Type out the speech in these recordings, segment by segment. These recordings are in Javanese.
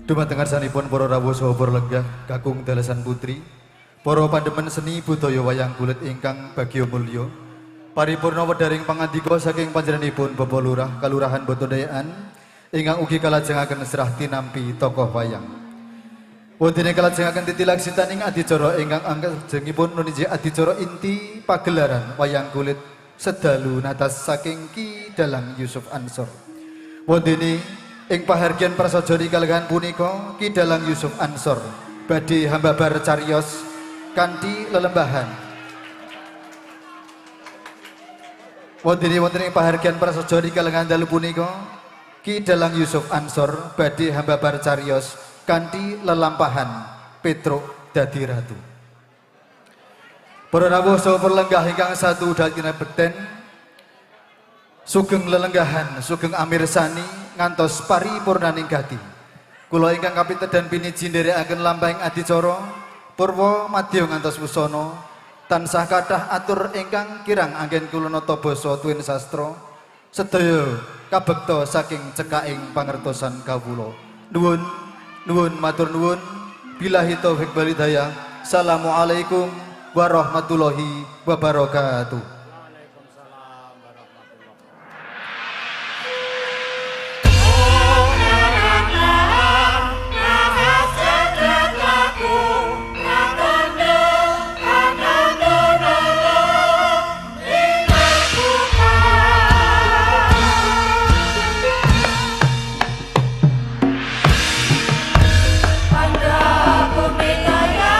Dumateng ngarsanipun para rawuh saha para lenggah kakung dalesan putri, para pandemen seni budaya wayang kulit ingkang bagya mulya, paripurna wedharing pangandika saking panjenenganipun Bapak Lurah Kalurahan Botodayan ingkang ugi kalajengaken serah tinampi tokoh wayang. Wontene kalajengaken titilaksitaning adicara ingkang angjengipun nuniji adicara inti pagelaran wayang kulit sedalu natas saking Ki Dalang Yusuf Ansor. Wontene ing pahargyan prasaja kalenggahan punika Ki Dalang Yusuf Ansor badhe hambabar cariyos kanthi lelembahan. Wonten ing pahargyan prasaja kalenggahan dalu punika Ki Dalang Yusuf Ansor badhe hambabar cariyos kanthi lelampahan Petruk dadi ratu. Para rawuh saha lenggah ingkang satu dhateng bekten sugeng lelenggahan sugeng amirsani ngantos paripurnaning gati. Kula ingkang kapitedan piniji nderekaken lampahing adicara purwa madya ngantos wusana tansah kathah atur ingkang kirang anggen kula nata basa tuwin sastra sedaya kabekta saking cekaking pangertosan kawula. Nuwun nuwun matur nuwun billahi taufik wal hidayah. Assalamualaikum warahmatullahi wabarakatuh. Bumi kaya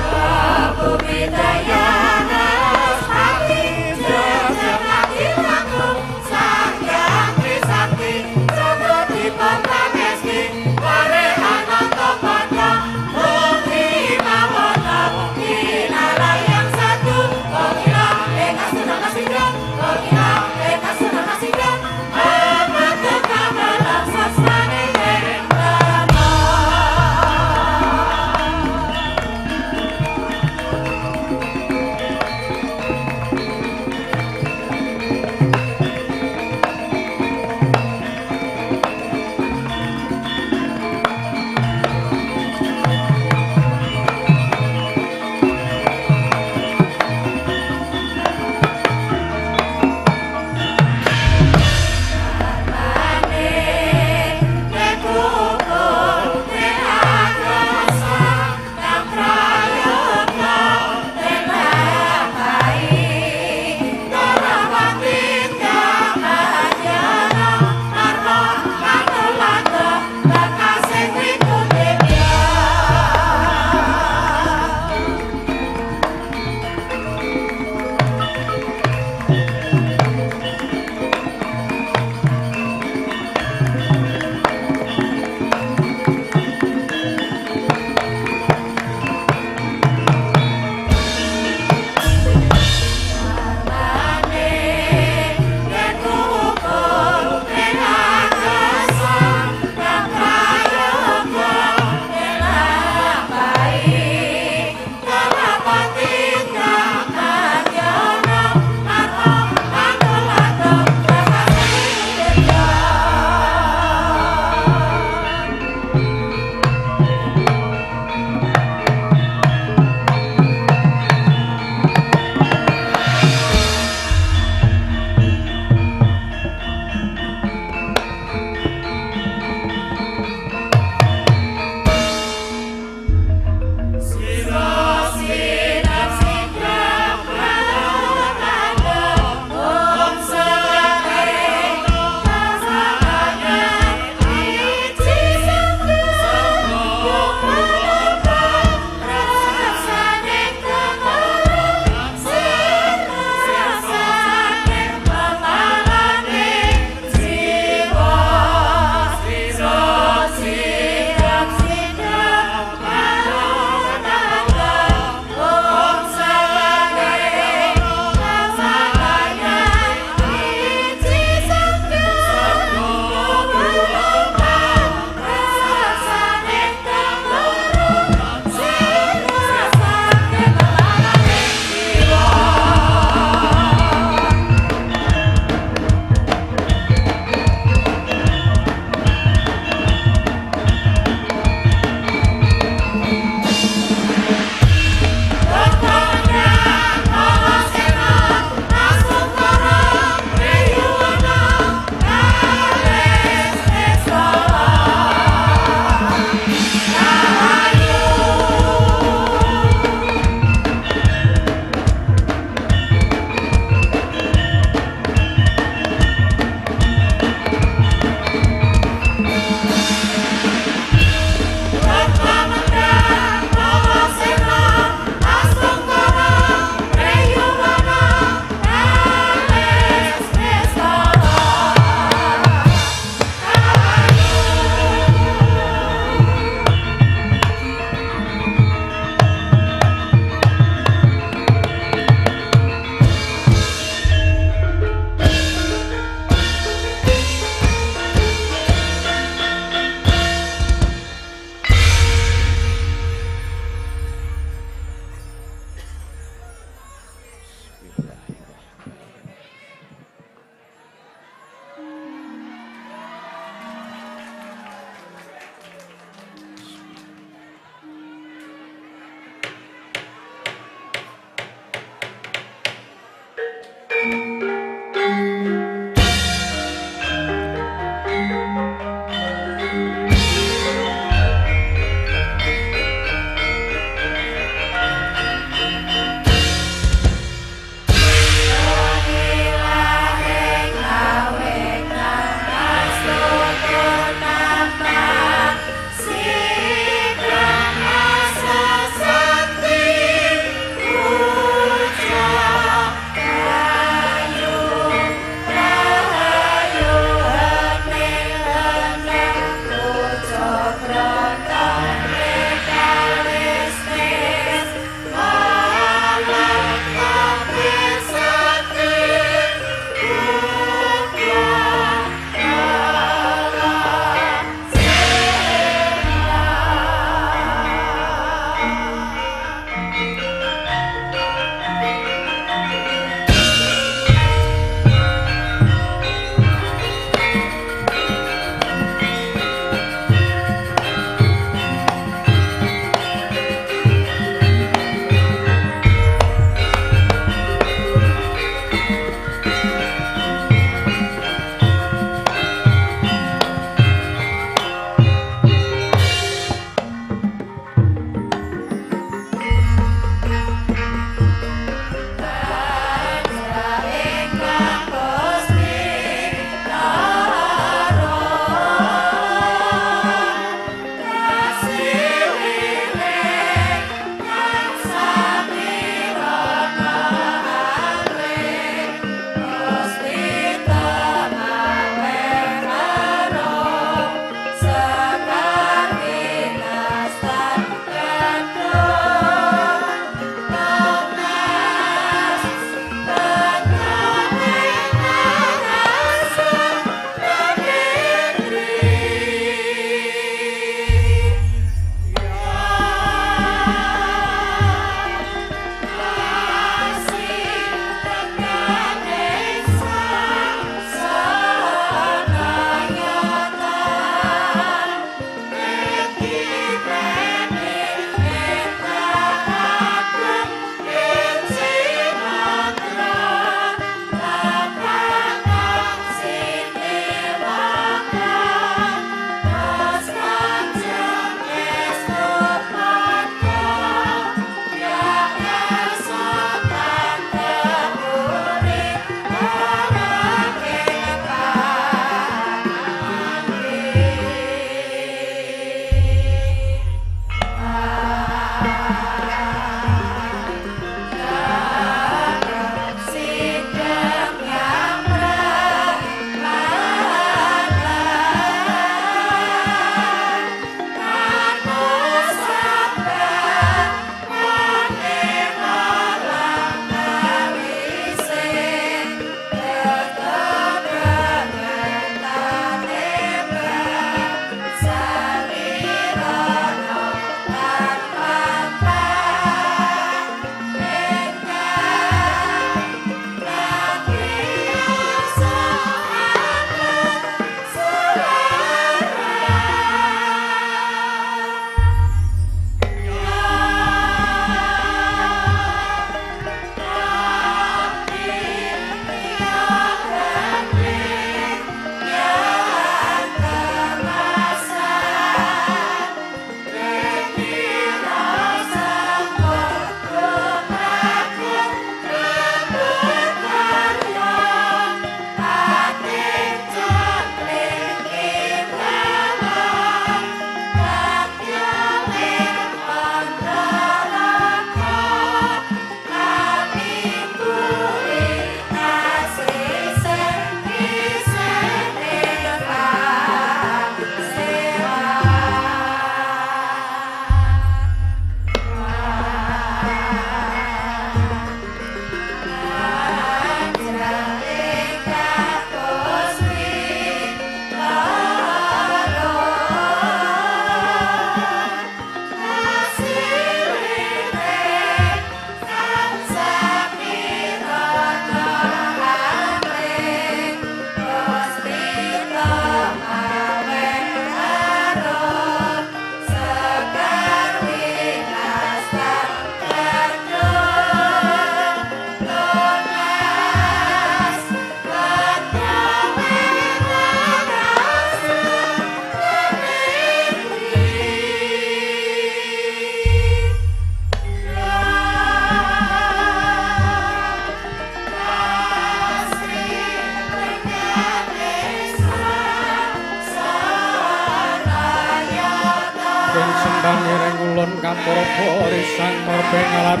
para risang marpengalat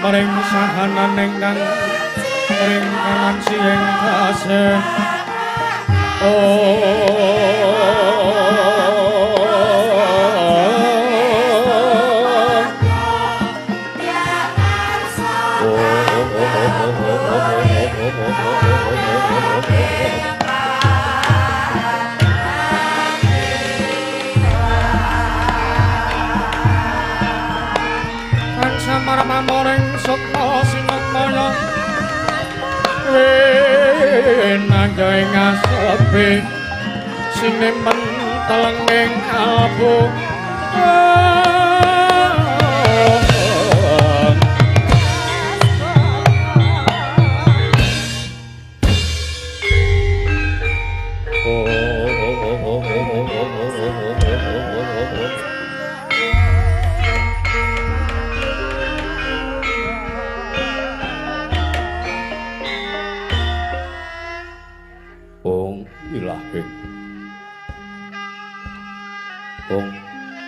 maring sahanan ingkang ring kanan siing kasih. Marmamoring sukma sinatmaya winangya ing asepi sinemen telenging kalbu.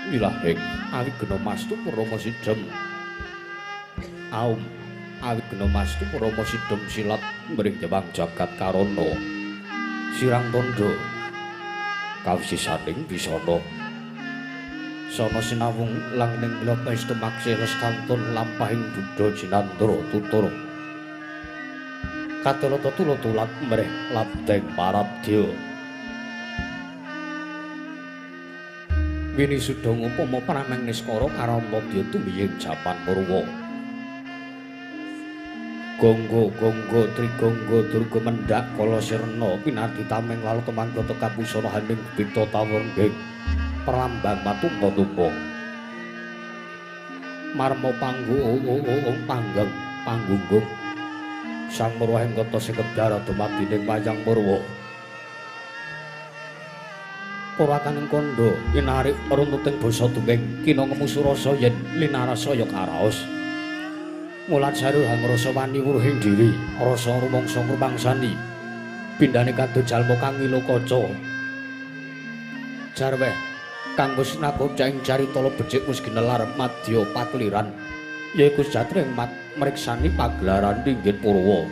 Ilahing awigna mastu Rama Sidhem aum awigna mastu Rama Sidhem silat mring jewang jagat karana sirang tandha kawisisaning bisana sana sinawung langning loka istumakse lestantun lampahing buddha jinandra tutur katelata tulat mreh labdeng parabdya. Wini suda ngupama prameng niskara karamadya tumiying japan Purwa. Gonggo gonggo trigonggo durga mendhak kala sirna pinardi tameng lalu kemanggata kapusana haning bita tawurging perlambang matumpa-tumpa. Marma panggung panggang panggunggung sang Purwa ing kota sekedar dumadining wayang Purwa. Purwakaning kandha inarik runtuting basa dumeng kina ngemusu rasa yen linarasa ya karaos. Mulat saru hangrasa wani wuruhing diri, rasa rumangsa ngrumangsani. Pindhane kados jalma kang ngilo kaca. Jarweh kang wis nagoca ing caritala becik wis ginelar madya pakeliran. Yaiku sejatine mat mriksani pagelaran inggih Purwa.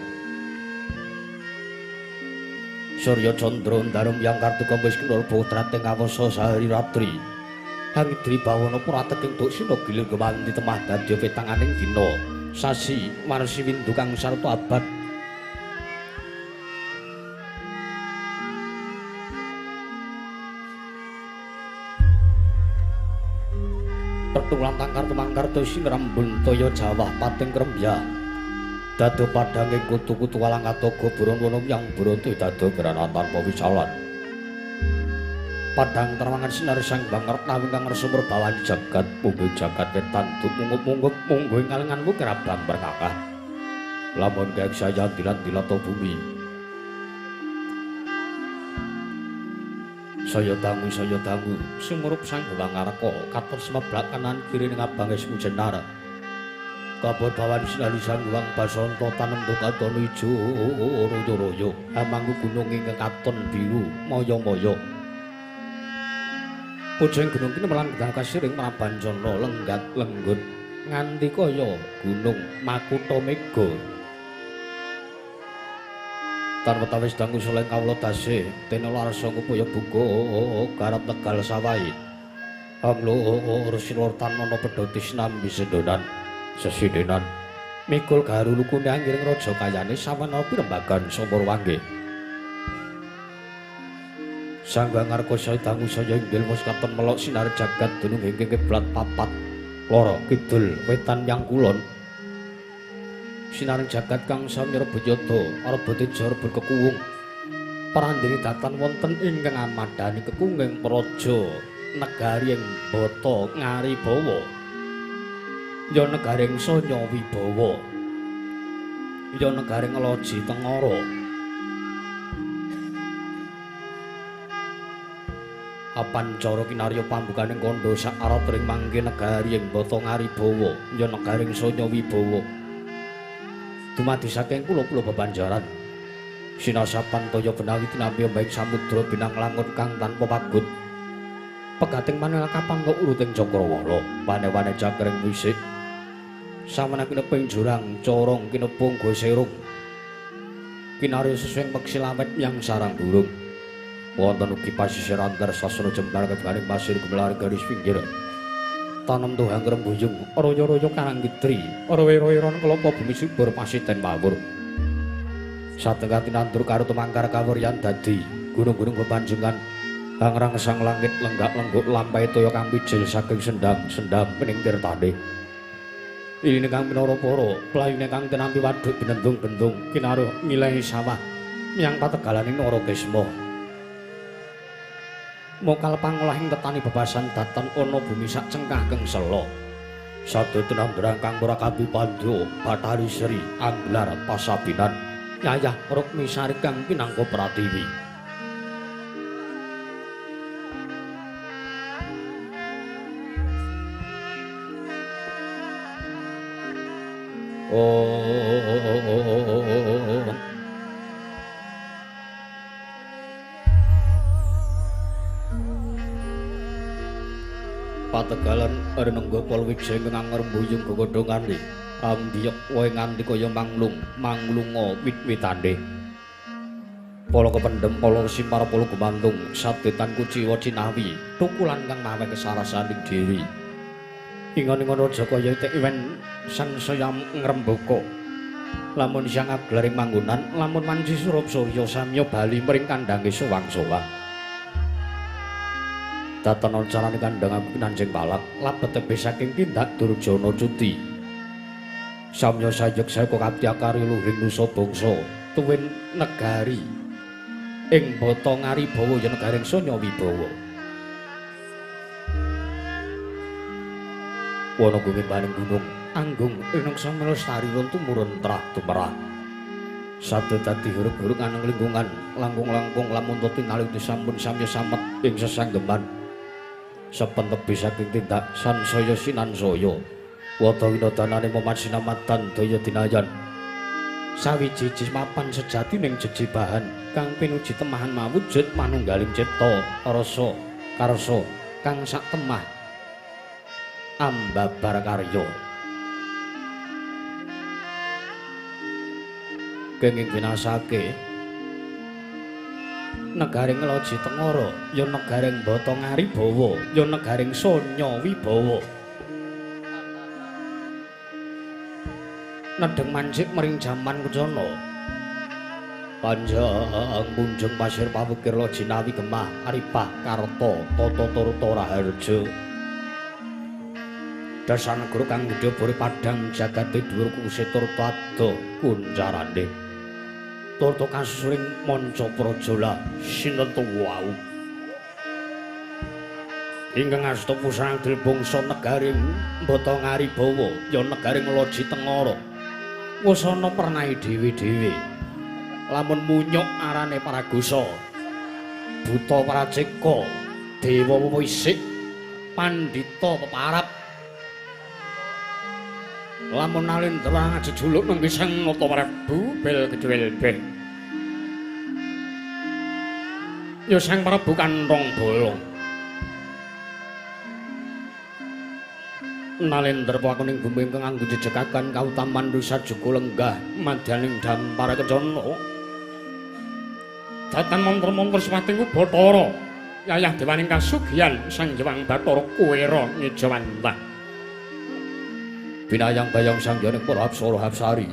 Surya Candra ndarum yang kartika wis kinurba trating awasa sahari ratri. Hangidri bawana prateking duksina gilir gewanti temah dadya petanganing dina. Sasi warsi windu kang sarta abad. Pertulan tangkar tumangkar tusi ngrembun toya jawah pating krembyah. Dado padhange kutu-kutu walang katoga buron wono yang bronto dado branan tanpa wicalan. Padhang terwangan sinar sang banget nawing kang ngersa merbawani jagat mungguh jagat wetan mungup-mungup mungguh ing kalenganmu kerabang berkakah. Lamun gaek saya dilat-dilat bumi. Saya dangu sumurup sang Wangarka katon semeblak kanan kiri ning abange jenar. Kabur bawan sinalu sang Wang Basanta tanem katon ijo royo-royo hamangku gunung ingkang katon biru maya-maya. Pujeng gunung kini melang kasiring Prabancana lenggat lenggut nganti kaya gunung Makutha Mega. Tan wetawis dangu soleng kawula tasih tena larasa ngupaya buka garap tegal sawahi. Anglo silur tan ana pedhoti sinambi sendonan sesindenan mikul garu lukune angiring raja kayane sawana pirembagan sumur wangge. Sang Wangarka saya dangu saya inggil wis katon melok sinar jagat dunung ingkang kiblat papat loro kidul wetan yang kulon. Sinaring jagat kang sami rebut yada rebut teja rebut kekuwung. Prandene datan wonten ingkang amadhani kekunging praja negari ing Bata Ngaribawa. Ya negaring Sanya Wibawa. Ya negaring Loji Tengara. Apancara kinarya pambukaning kandha sak arat ring mangke negari ing Bata Ngaribawa, ya negaring Sanya Wibawa. Dumadi saking kula-kula bebanjaran. Sinasapan toya benawi tinampi ombeng samudra binang langut kang tanpa pagut. Pegating manel kapanggok uruting cakrawala, wane-wane cakring wisik. Samana kineping jurang corong kinepung goserung. Kinarya sesuing peksi lawet yang sarang burung. Wonten ugi pasisir antar sasana jembar kebaring pasir gumelar garis pinggir. Tanem tuhang rembuyung, royo-royo karang kitri, rowe-roweron kelapa bumi subur pasiten mawur. Satengah tinandur karo tumangkar kawuryan dadi gunung-gunung bepanjengan kang rangsang langit lenggak-lengguk lampahe toya kang mijil saking sendang-sendang pening tirtane. Iline kang pinara para, playune kang tinampi waduk binendung-bendung kinaruh ngilehi sawah miyang pategalaning Narakesma. Mokal pangolahing tetani bebasan datan ana bumi sak cengkah keng sela. Sadaya tinambrang kang ora kambi pandhu Bathari Sri Anglar Pasabinan Yayah Rukmisari kang pinangka pratiwi. Oh. Pategalan renengga Palwijaya ingkang ngrembuyung gegodhongane ambiyek wohe nganti kaya manglung manglunga wit-witane. Pala kependhem, pala simpar, pala gumantung sadetan kuciwa cinawi tukulan kang maweh kesarasaning dhewe. Ingon-ingon raja kaya itik iwen sansaya ngrembaka. Lamun siang aglaring manggonan, lamun wanci surup surya samya bali mring kandhange sowang-sowang. Datan carane kandhang aku kinanjing palak labet tebih saking tindak Durjana cuti. Samya sayek sayaka kapti akarya luhing nusa bangsa tuwin negari ing Bata Ngaribawa ya negaring Sanya Wibawa. Wana gumimpaning gunung anggung rinungsa melestari won tumurun trah tumerah. Sabda dadi huruk-huruk aneng lingkungan langkung-langkung lamun tinali sampun samya samet ing sesanggeman. Saben tebih saking tindak sansaya sinansaya wata winodanane moman sinamatan daya dinayan. Sawiji mapan sejatining jejibahan kang pinuji temahan mawujud manunggaling cipta rasa karsa kang sak temah ambabar karya. Kenging winasake negaring Loji Tengara ya negaring Bata Ngaribawa ya negaring Sanya Wibawa. Nedheng mancik mring jaman kencana panjang punjung pasir pawukir Lojinawi gemah aripah karta tata turta raharja. Dasar negara kang gedhe bore padhang jagate dhuwur kuse turta ado kuncarane. Turta kasusuring manca prajala sinentu wau. Ingkang asta pusang adil bangsa negaring Bata Ngaribawa ya negaring Loji Tengara. Wusana pernahe dhewe-dhewe. Lamun munyuk arane Paragosa, Buta Praceka, Dewa Wisik, Pandhita Peparap. Lamun Nalendra ngajejuluk nenggi Sang Nata Prabu Bel Gedhewelbeh. Ya Sang Prabu Kanthong Bolong. Nalendra pakuning bumi ingkang anggo jejekaken kautaman Rusa Juga lenggah madyaning dampar kencana. Datan mantra-mantra swating Bathara yayah dewaning kasugihan Sang Hyang Bathara Kuwera Ngejawantah. Binayang bayang sang yoning para apsara hapsari.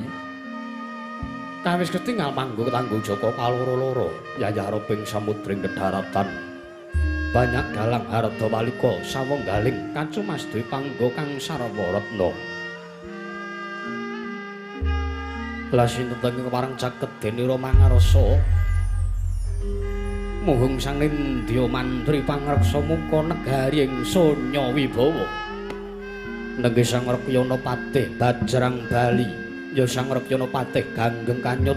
Kawis ketingal manggo ketanggung Jaka kaloro-loro yayah roping samudring kedaratan. Banyak dalang harda walika sawenggaling kacumas dwi panggo kang sarwa retna. Lah sinten ing kepareng caket denira mangarsa muhung sang nindya mantri pangreksa muka negari ing Sanya Wibawa. Nenggih Sang Rekyana Patih Bajrang Bali ya Sang Rekyana Patih Ganggeng Kanyut.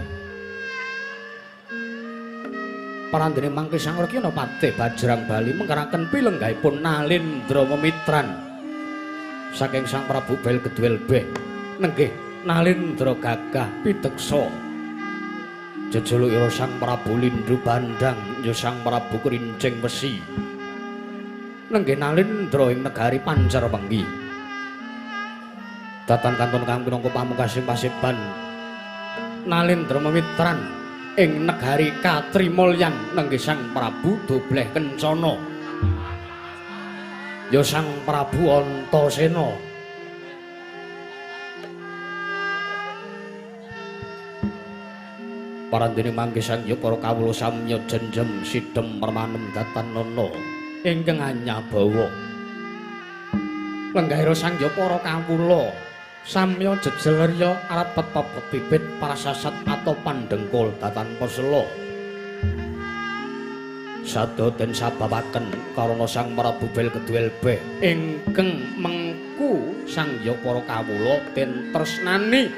Parandene mangke Sang Rekyana Patih Bajrang Bali mengkeraken pilenggahipun Nalendra memitran saking Sang Prabu Bel Gedwelbeh. Nenggih Nalendra gagah pideksa. Jejuluk ira Sang Prabu Lindhu Bandang ya Sang Prabu Kerincing Wesi. Nenggih Nalindra ing negari Pancarwenggi. Datan kantun kang minangka pamungkasing paseban Nalindra memitran ing negari Katrimulyan nenggih Sang Prabu Dobleh Kencana. Ya Sang Prabu Antasena. Parandene mangke sang ya para kawula samya jenjem sidhem permanem datan nana ingkang anyabawa. Lenggahira sang ya para kawula samya jejelerya arepet pepet bibit prasasat atau pandengkul datan pesela. Sada den sababaken karana Sang Prabu Belkeduelbe ingkang mengku sang ya para kawula den tresnani.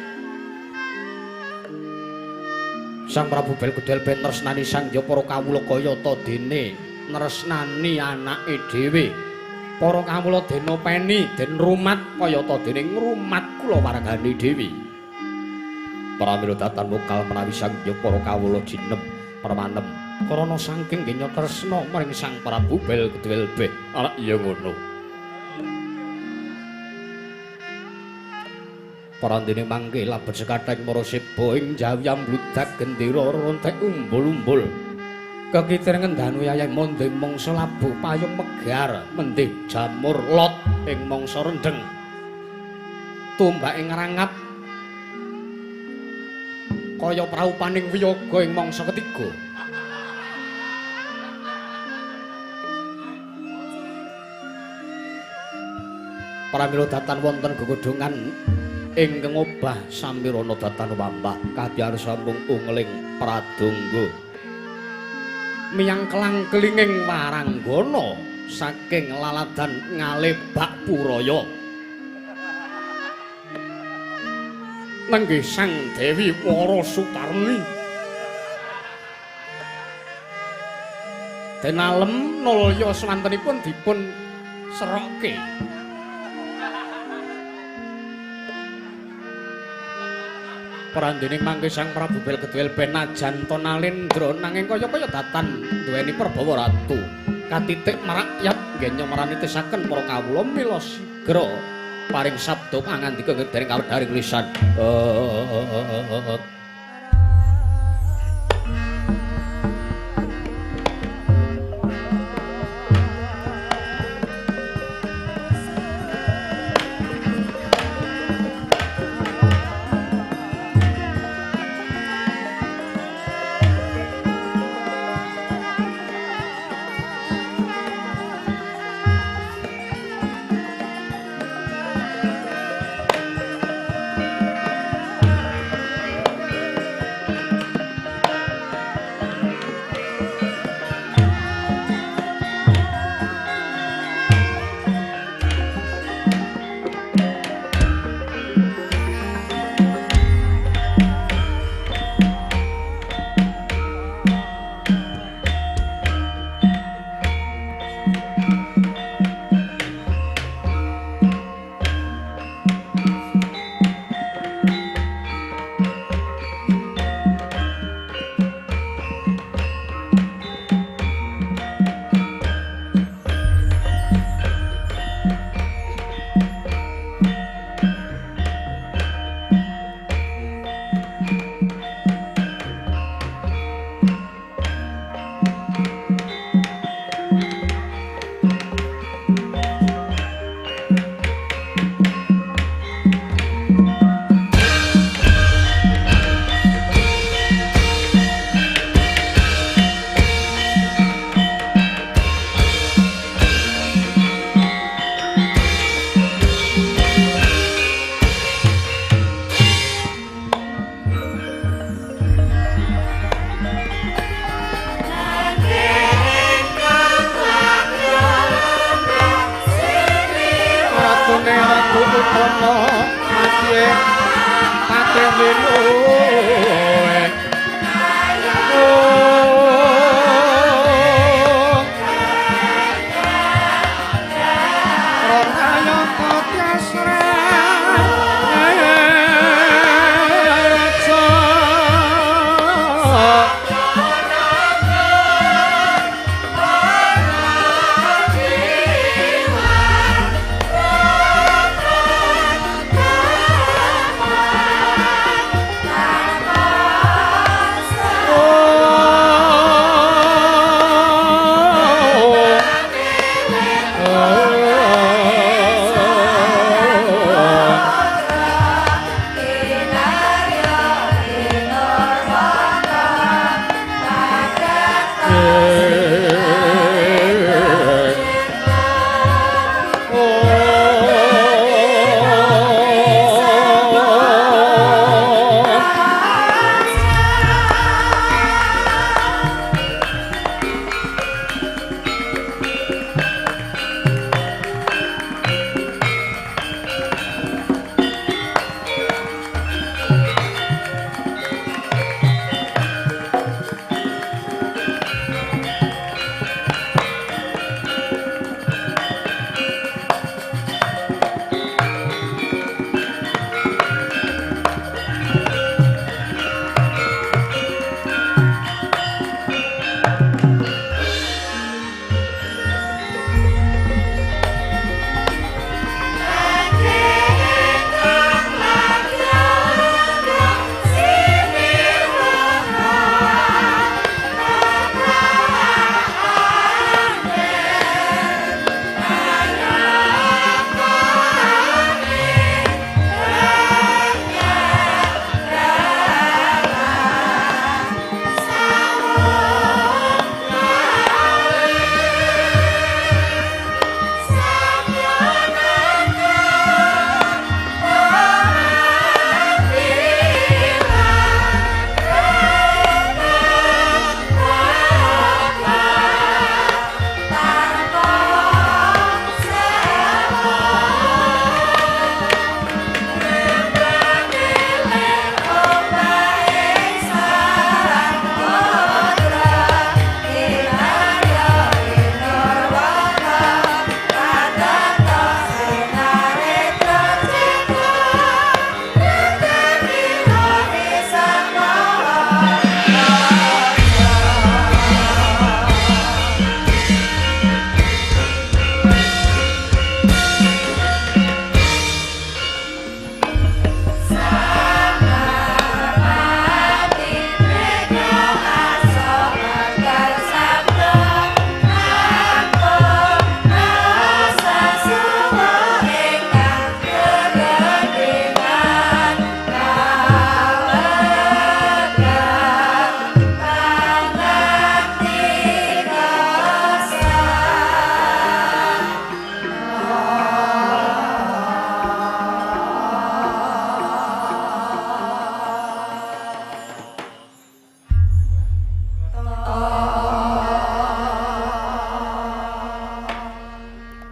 Sang Prabu Belkeduelbe tresnani sang ya para kawula kayata dene nresnani anake dhewe. Para kawula den openi den rumat kayata dene ngrumat kulawargane dhewe. Pramila datan wekal menawi sang ya para kawula jinem permanem karana saking genya tresna maring Sang Prabu Belkeduelbe. Ala iya ngono. Parandene mangke labet sekathahing maraseba ing jawi ambludak gendera rontek umbul-umbul. Kekitir ngendanu yayah mondhe mangsa labuh payung megar mendih jamur lot ing mangsa rendheng. Tumbake ngrangap kaya praupaning wiyaga ing mangsa ketiga. Pramila datan wonten gegodhongan ingkang obah samirana datan wambah kadyar sampung ungeling pradonga. Miyang kelang kelinging waranggana saking laladan ngalebak puraya. Nenggih Sang Dewi Wara Sukarni. Den alem nulya swantenipun dipun serokke. Prandene mangke Sang Prabu Belkeduelbe najan to Nalindra nanging kaya-kaya datan duweni perbawa ratu katitik merakyat nggenya maranitisaken para kawula mila sigra paring sabda pangandika dereng kawedharing lisan.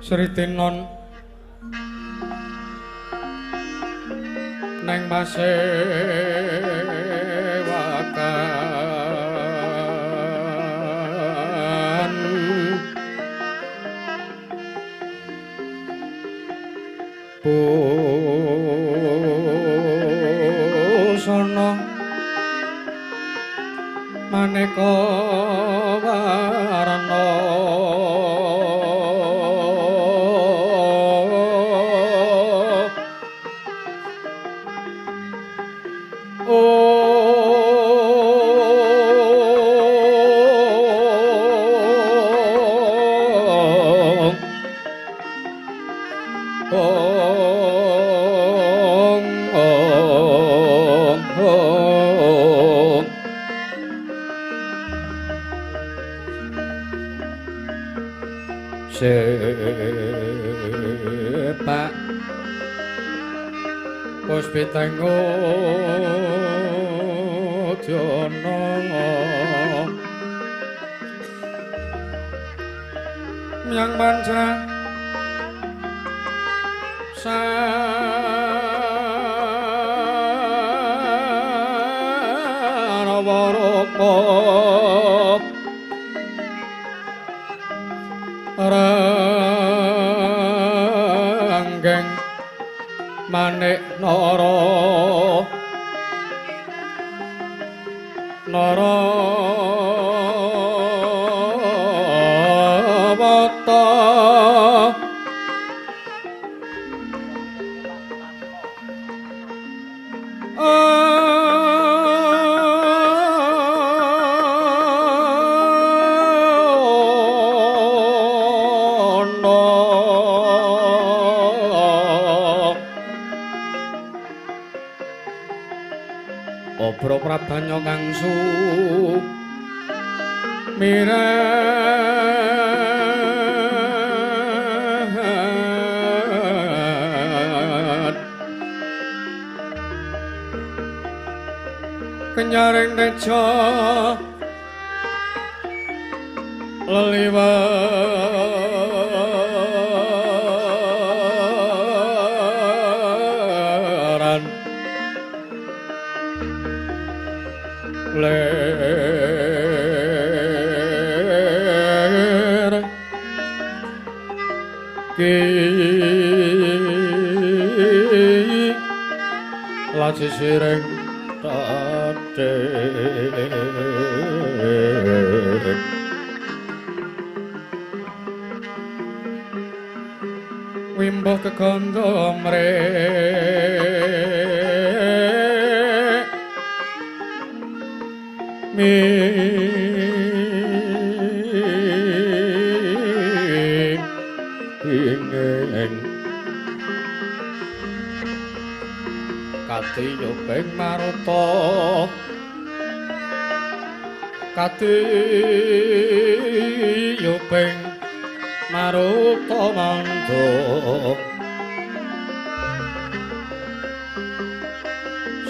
Sritinon neng masewakan busana maneka warna. Sepak puspitenggo jana myang manca sarawarapa ranggeng manik nara nara wata. Obro prabanya kang sumirat kenyaring teja leliweran ler ki laci sireng tadek wimbo kegondo mrek ming katiyuping maruta katiyuping maruta mangga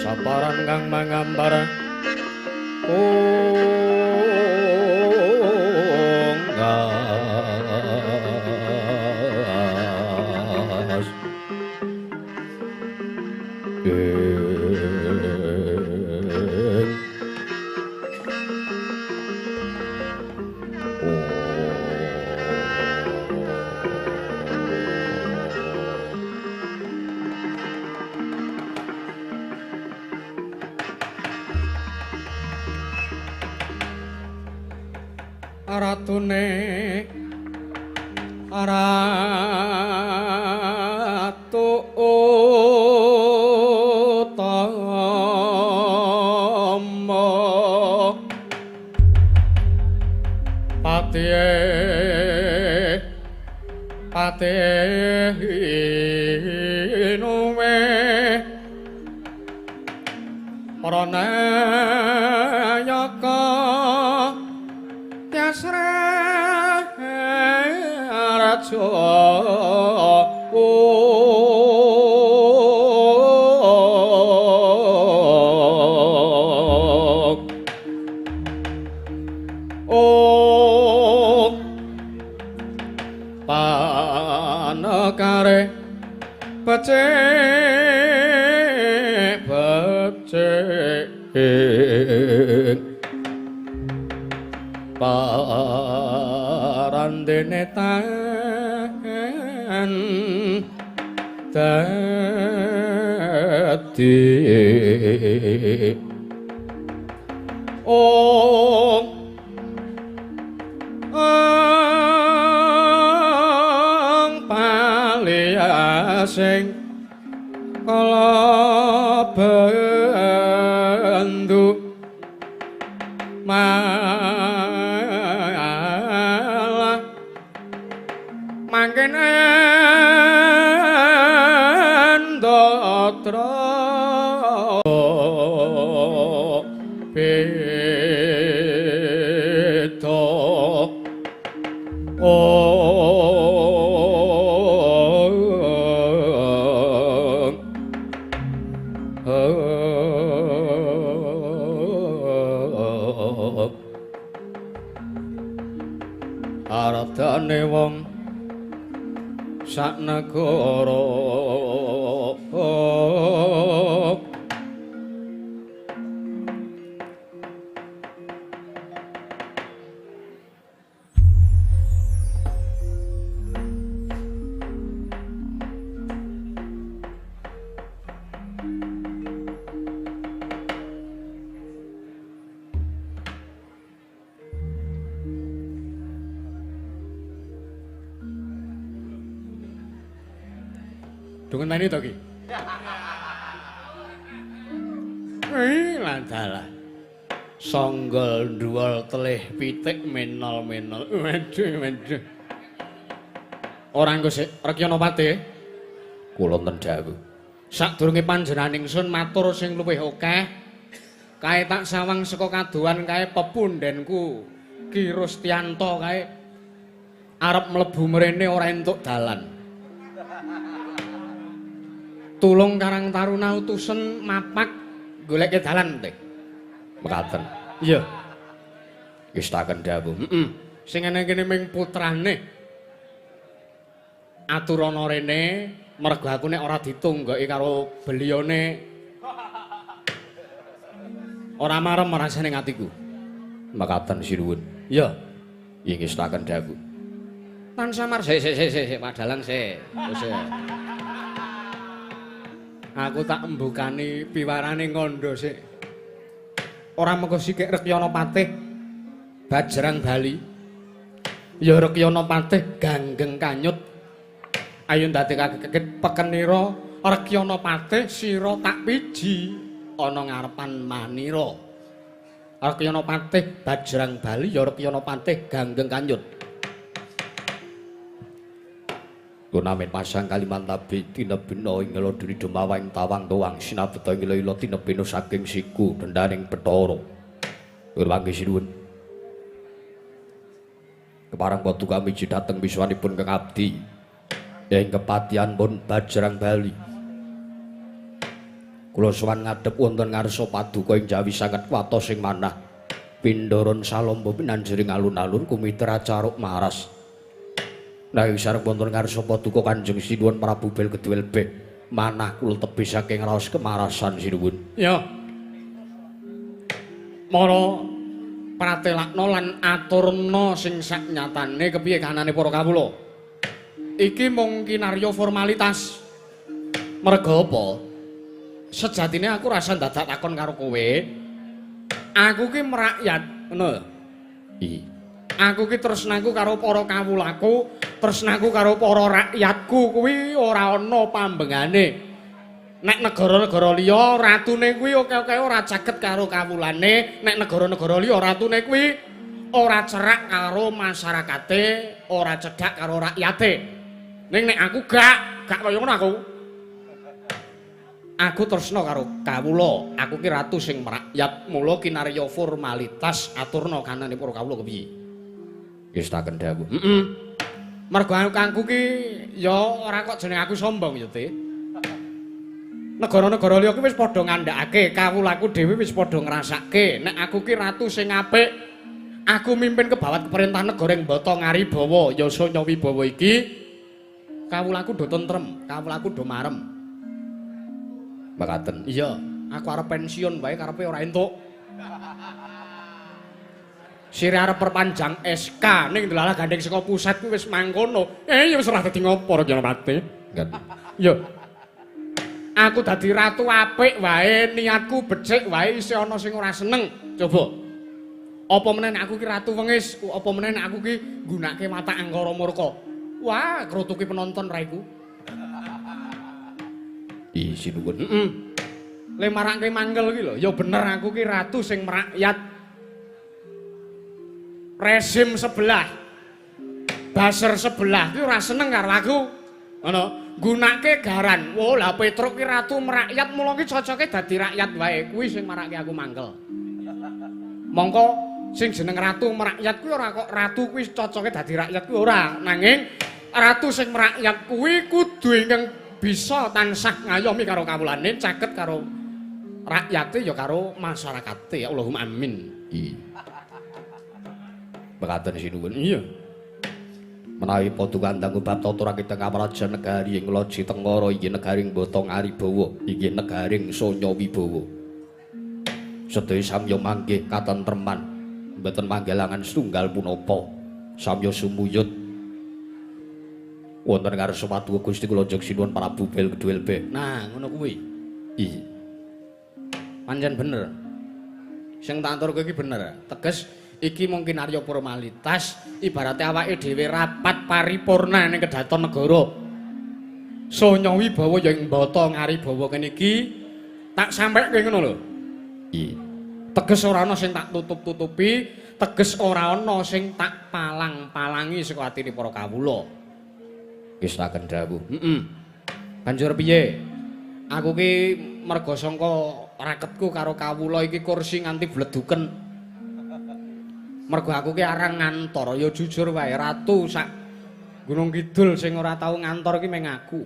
saparan kang mangambar unggas ing ratune ratu utama patihe patihe nuwe pranayaka raja ong becik parandene tan dadi ong paliasing kala bendu malah mangken endatra beda Ardane wong sak negara Dungan main itu ki. Landalah. Songgol duwol telih pitik menol-menol. Waduh, waduh. Ora engko sik Rekyana Patih. Kula wonten dawuh. Sadurunge panjenengan ingsun matur sing luwih akeh, kae tak sawang saka kadohan kae pepundhenku Ki Rustianto kae arep mlebu mrene ora entuk dalan. Tulung Karang Taruna utusen mapak goleke dalan teh. Mekaten. Iya. Ngestaken dawuh. Heeh. Sing ene kene ming putrane. Aturana rene mergo aku nek ora ditunggoki karo belione ora marem rasane atiku. Mekaten sinuwun. Iya. Nggih ngestaken dawuh. Tan samar sik sik sik sik Pak Dalang sik. Wis. Aku tak mbukani piwarane ngandha sik. Ora mengko sikik Rekyana Patih Bajrang Bali. Ya Rekyana Patih ganggeng kanyut. Ayo ndadekake pekenira Rekyana Patih sira tak piji ana ngarepan manira. Rekyana Patih Bajrang Bali ya Rekyana Patih ganggeng kanyut. Gunamen pasang Kalimantabi tinebina ing laduni dumawang tawang tuwang sinabeta ing ila tinebina saking siku dendaning Bathara. Urwangi sinuwun. Kepareng paduka miji dhateng wiswanipun Kang Abdi ing kepatihan pun Bajrang Bali. Kula sowan ngadhep wonten ngarsa paduka ing jawi sanget watos sing manah. Pindharan salamba pinanjering alun-alun kumitra caruk maras. Nanging sareng wonten ngarsa paduka Kanjeng Sinuwun Prabu Bel Keduwel Beh manah kula tebih saking raos kemarasan sinuwun. Ya. Mara pratelakna lan aturna sing saknyatane kepiye kahanane para kawula. Iki mung kinarya formalitas. Merga apa? Sejatine aku rasa dadak takon karo kowe. Aku ki merakyat, ngono lho. Iya. Aku ki tresnaku karo para kawulaku, tresnaku karo para rakyatku kuwi ora ana pambengane. Nek negara-negara liya ratune kuwi oke-oke ora caket karo kawulane, nek negara-negara liya ratune kuwi ora cerak karo masyarakate, ora cedhak karo rakyate. Ning nek aku gak kaya ngono aku. Aku tresna karo kawula, aku ki ratu sing merakyat, mula kinarya formalitas aturna kanane para kawula kepiye. Ngestaken dawuh. Heeh. Mergo aku ki ya ora kok jeneng aku sombong ya, Teh. Negara-negara liya ki wis padha ngandhakake, kawulaku dhewe wis padha ngrasake nek aku ki ratu sing apik. Aku mimpin kebawat pemerintahan negara ing Bata Ngaribawa, Yasa Nyawibawa iki. Kawulaku do tentrem, kawulaku do marem. Mekaten. Iya. Aku arep pensiun wae karepe ora entuk. Sire arep perpanjang SK ning delalah gandeng saka pusat kuwi wis mangkono. Ya wis ora dadi ngopo Ranjanapati. Ya. Aku dadi ratu apik wae, niatku becik wae isih ana sing ora seneng. Coba. Apa meneh nek aku ki ratu wengis, apa meneh nek aku ki nggunakake watak angkara murka. Wah, krotuki penonton ra iku. Ih, sinuwun. Heeh. Le marake mangkel ki lho, ya bener aku ki ratu sing merakyat. Rezim sebelah, baser sebelah ki ora seneng karo aku. Ngono, nggunakake garan. Wah, lah Petruk ki ratu merakyat mula ki cocoke dadi rakyat wae. Kuwi sing marake aku mangkel. Mongko sing jeneng ratu merakyat kuwi ora kok ratu kuwi cocoke dadi rakyat kuwi ora, nanging ratu sing merakyat kuwi kudu ingkang bisa tansah ngayomi karo kawulane, caket karo rakyate ya karo masyarakate. Allahumma amin. Iya. Mekaten sinuwun. Iya. Menawi padha kandhang bab tata rakita kamraja negari ing Loji Tengara inggih negari Bata Ngaribawa inggih negari Sanya Wibawa. Sedaya samya manggih katentreman, mboten manggelangan setunggal punapa. Samya sumuyut wonten ngarsa paduka Gusti kula Jeng Sinuwun Prabu Bel Kedhuel Be. Nah, ngono kuwi. Iya. Pancen bener. Sing tak aturke iki bener. Teges iki mungkin arya formalitas, ibarate awake dhewe rapat paripurna ning kedaton negara. Sanya Wibawa ya ing Bata Ngaribawa kene iki tak sampeke ngono lho. Iya. Teges ora ana sing tak tutup-tutupi, teges ora ana sing tak palang-palangi saka atine para kawula. Wis tak dawuh. Heeh. Banjur piye? Aku ki merga sangka raketku karo kawula iki kursi nganti bleduken. Mergo aku ki arang ngantor, ya jujur wae ratu sak Gunung Kidul sing ora tau ngantor ki mung aku.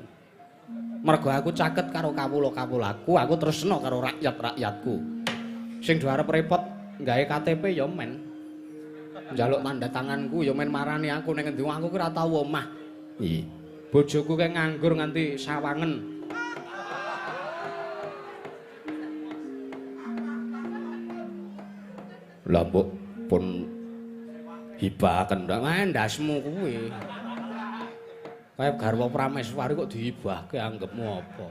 Mergo aku caket karo kawula-kawulaku, aku tresna karo rakyat-rakyatku. Sing do arep repot gawe KTP ya men. Njaluk tanda tanganku ya men marani aku ning endi, aku ki ora tau omah. Iya. Bojoku kae nganggur nganti sawangen. Lah mbok pun hibahaken ndak ndasmu kuwi. Kaya garwa Prameswari kok dihibahke anggepmu apa?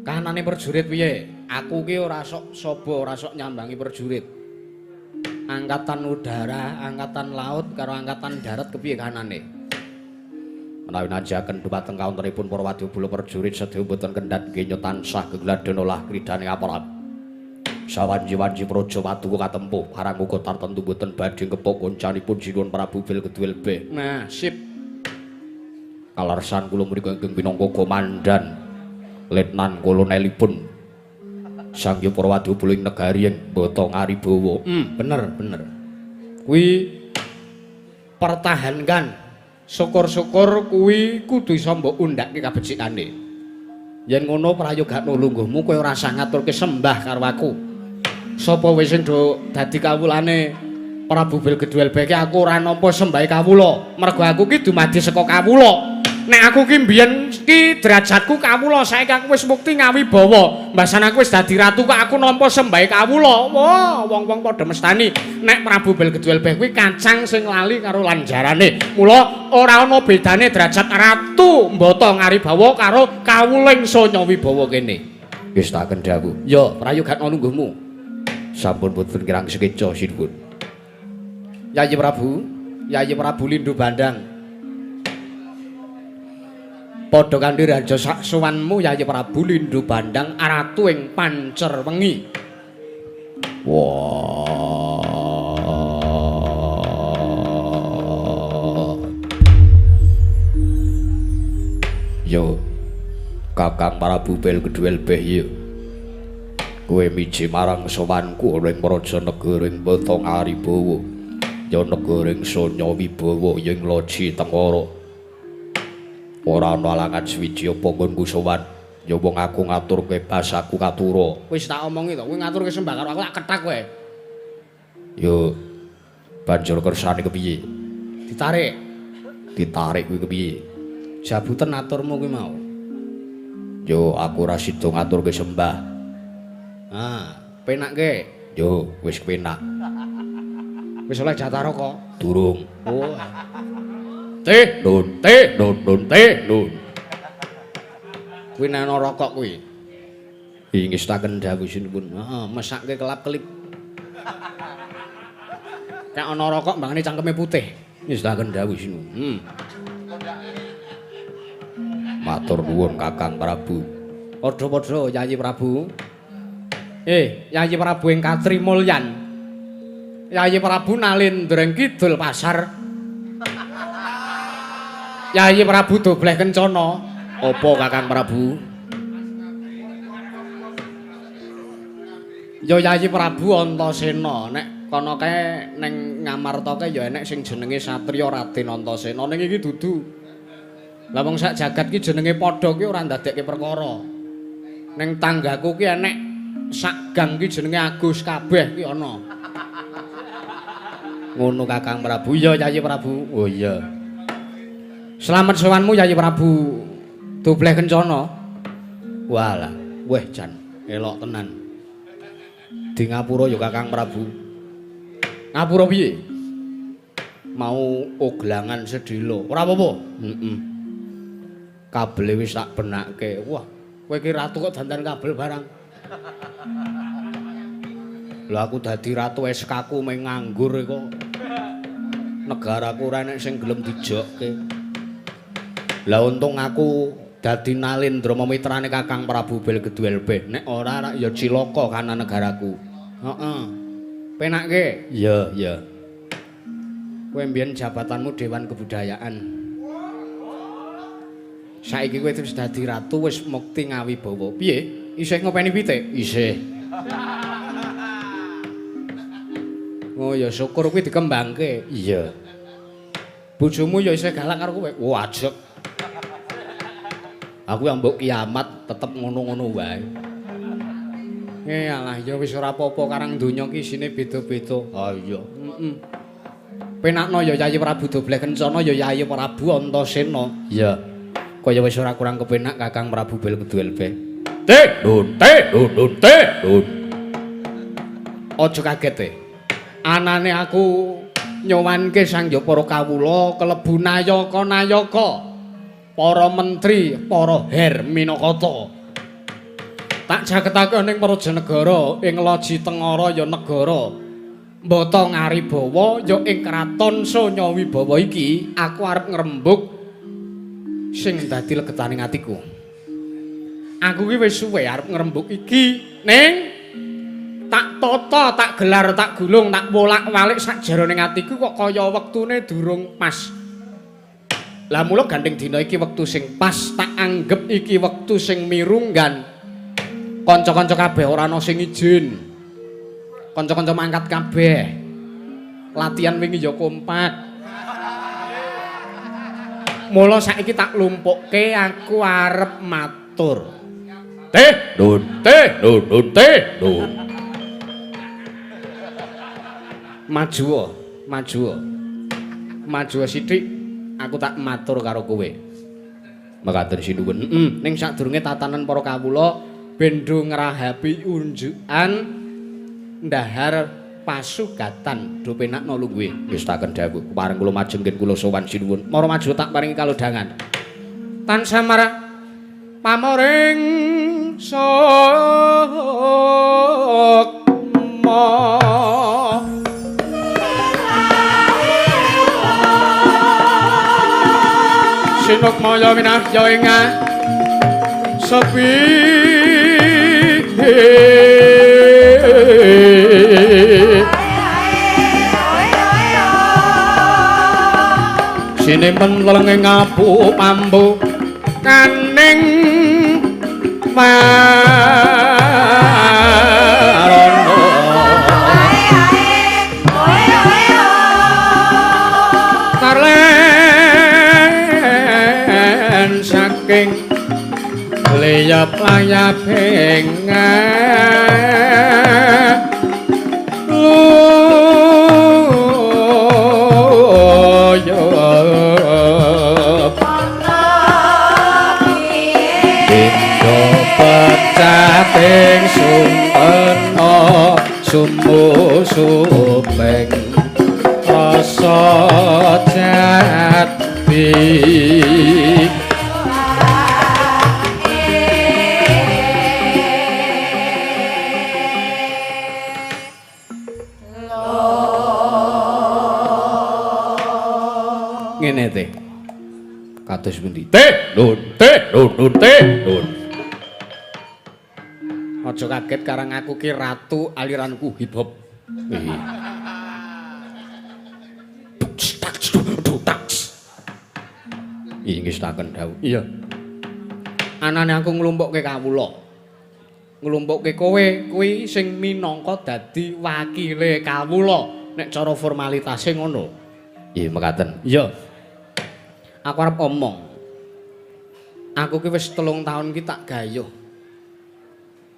Kanane prajurit piye? Aku ki ora sok saba, ora sok nyambangi prajurit. Angkatan udara, angkatan laut karo angkatan darat kepiye kanane? Menawi najaken dhumateng kawontenipun para wadyabala prajurit sedaya mboten kendhat genya tansah gegladhen olah kridane aparat. Sawanji-wanji praja paduka katempuh parang uga tartemtu mboten badhe ngepuk koncanipun Sinuwun Prabu Bel Kedhuel Be. Nah, sip. Kalarsan kula mriku ingkang minangka komandan letnan kolonelipun Sang Hyang para wadyabala ing negari ing Bata Ngaribawa. Bener, bener. Kuwi pertahankan. Syukur-syukur kuwi kudu iso mbok undhake kabecikane. Yen ngono prayogakno lungguhmu kowe ora usah ngaturke sembah karo aku. Sapa wis sing do dadi kawulane Prabu Bel Gedhuel Beke aku ora nampa sembahe kawula. Mergo aku ki dumadi saka kawula. Nek aku ki mbiyen ki derajatku kawula, saiki aku wis mukti ngawibawa. Mbasan aku wis dadi ratu kok aku nampa sembahe kawula. Wah, wong-wong padha mestani nek Prabu Bel Gedhuel Beh kuwi kacang sing lali karo lanjarane. Mula ora ana bedane derajat ratu Mbata Ngaribawa karo kawuling Sanya Wibawa kene. Wis tak kendhawu. Ya, prayoga lungguhmu. Sampun boten kirang sekeca sinuwun. Yayi Prabu, Yayi Prabu Lindu Bandang. Padha kanthi raja saksuwanmu Yayi Prabu Lindu Bandang ratu ing Pancer Wengi. Wah. Yo Kakang Prabu Bel Gedhuel Beh yo. Kowe miji marang sowanku ana ing praja negara ing Bata Ngaribawa. Ya negara ing Sanya Wibawa ya ing Loji Tengara. Ora ana alangan suwiji apa nggonku sowan. Ya wong aku ngaturke basaku katura. Wis tak omongi to, kowe ngaturke sembah karo aku tak kethak kowe. Yo banjur kersane kepiye? Ditarik. Ditarik kuwi kepiye? Jabuten aturmu kuwi mau. Yo aku ora sida ngaturke sembah. Ah, penakke. Yo, wis penak. Wis oleh jatah rokok? Durung. Oh. Teh, nun, teh, nun, nun, teh, nun. Kuwi nek ana rokok kuwi. Ingestaken dawuh sinuwun. Heeh, mesake kelap-kelip. Nek ana rokok mbangane cangkeme putih. Ingestaken dawuh sinuwun. Matur nuwun Kakang Prabu. Padha-padha Yayi Prabu. Yayi Prabu ing Katri Mulyan. Yayi Prabu Nalendra ing kidul pasar. Yayi Prabu Dobleh Kencana. Apa Kakang Prabu? Ya Yayi Prabu Antasena. Nek kono kae ning Ngamarta kae ya enek sing jenenge Satriya Raden Antasena. Ning iki dudu. Lah wong sak jagat ki jenenge padha ki ora ndadekke perkara. Ning tanggaku ki enek sak gang ki jenenge Agus kabeh ki ana. Ngono Kakang Prabu. Iya Yayi Prabu. Oh iya. Slamet sowanmu Yayi Prabu Dobleh Kencana. Walah, weh jan elok tenan. Di ngapura ya Kakang Prabu. Ngapura piye? Mau oglangan sedhela. Ora apa-apa. Heeh. Kabele wis tak benake. Wah, kowe iki ratu kok dandan kabel barang. Lah aku dadi ratu SK ku mung nganggur kok. Negaraku ora enek sing gelem dijokke. Lah untung aku dadi Nalendra mitrane Kakang Prabu Belgeduelbeh. Nek ora ya cilaka kana negaraku. Heeh. Penakke? Iya, iya. Kowe mbiyen jabatanmu Dewan Kebudayaan. Saiki kowe wis dadi ratu, wis mukti ngawibawa. Piye? Isih ngopeni pitik? Isih. Oh ya syukur kuwi dikembangke. Iya. Bojomu ya isih galak karo kowe. Wah, ajeg. Aku yang mbok kiamat tetep ngono-ngono wae. Alah ya wis ora apa-apa, karang donya ki isine beda-beda. Ha iya. Heeh. Penakno ya Yayi Prabu Dobleh Kencana ya Yayi Prabu Antasena. Iya. Kaya wis ora kurang kepenak Kakang Prabu Belgeduelbeh. Teh, nun, teh, nun, nun, teh, nun. Aja kaget e. Anane aku nyowanke sang ya para kawula kelebu nayaka-nayaka, para menteri, para her minakata. Tak jaketake ning Prajanegara ing Loji Tengara ya negara Mbata Ngaribawa ya ing kraton Sunyawibawa iki aku arep ngrembug sing dadi legetaning atiku. Aku ki wis suwe arep ngrembug iki ning tak tata, tak gelar, tak gulung, tak wolak-walik sak jerone atiku kok kaya wektune durung pas. Lah mula gandeng dina iki wektu sing pas, tak anggep iki wektu sing mirunggan. Kanca-kanca kabeh ora ana sing izin. Kanca-kanca mangkat kabeh. Latihan wingi ya kompak. Mula saiki tak lumpukke aku arep matur. Teh, nun, teh, nun, nun, teh, nun. Maju, maju. Maju sithik aku tak matur karo kowe. Mekaten sinuwun. Heeh, ning sadurunge tatanan para kawula bendo ngrahapi unjukan ndahar pasugatan do penakno lungguhe. Wis taken dawuh pareng kula majengken kula sowan sinuwun. Mara maju tak paringi kalodhangan. Tansah marah pamoring sukma. Sinukmaya winahya ing sepi. Sinimpen lelenge ngapu pambu kaning marana. Tarlen saking leyap layaping luyup Indo pecating sumber. Sumusuping rasa jati. Ngene teh. Kados pundi? Teh, nun, teh, nun, nun, teh, nun. Aja kaget karang aku ki ratu aliranku hip hop. Nggih ngestaken dawuh. Iya. Anane aku nglumpukke kawula. Nglumpukke kowe kuwi sing minangka dadi wakile kawula nek cara formalitase ngono. Nggih mekaten. Iya. Aku arep omong. Aku ki wis 3 taun ki tak gayuh.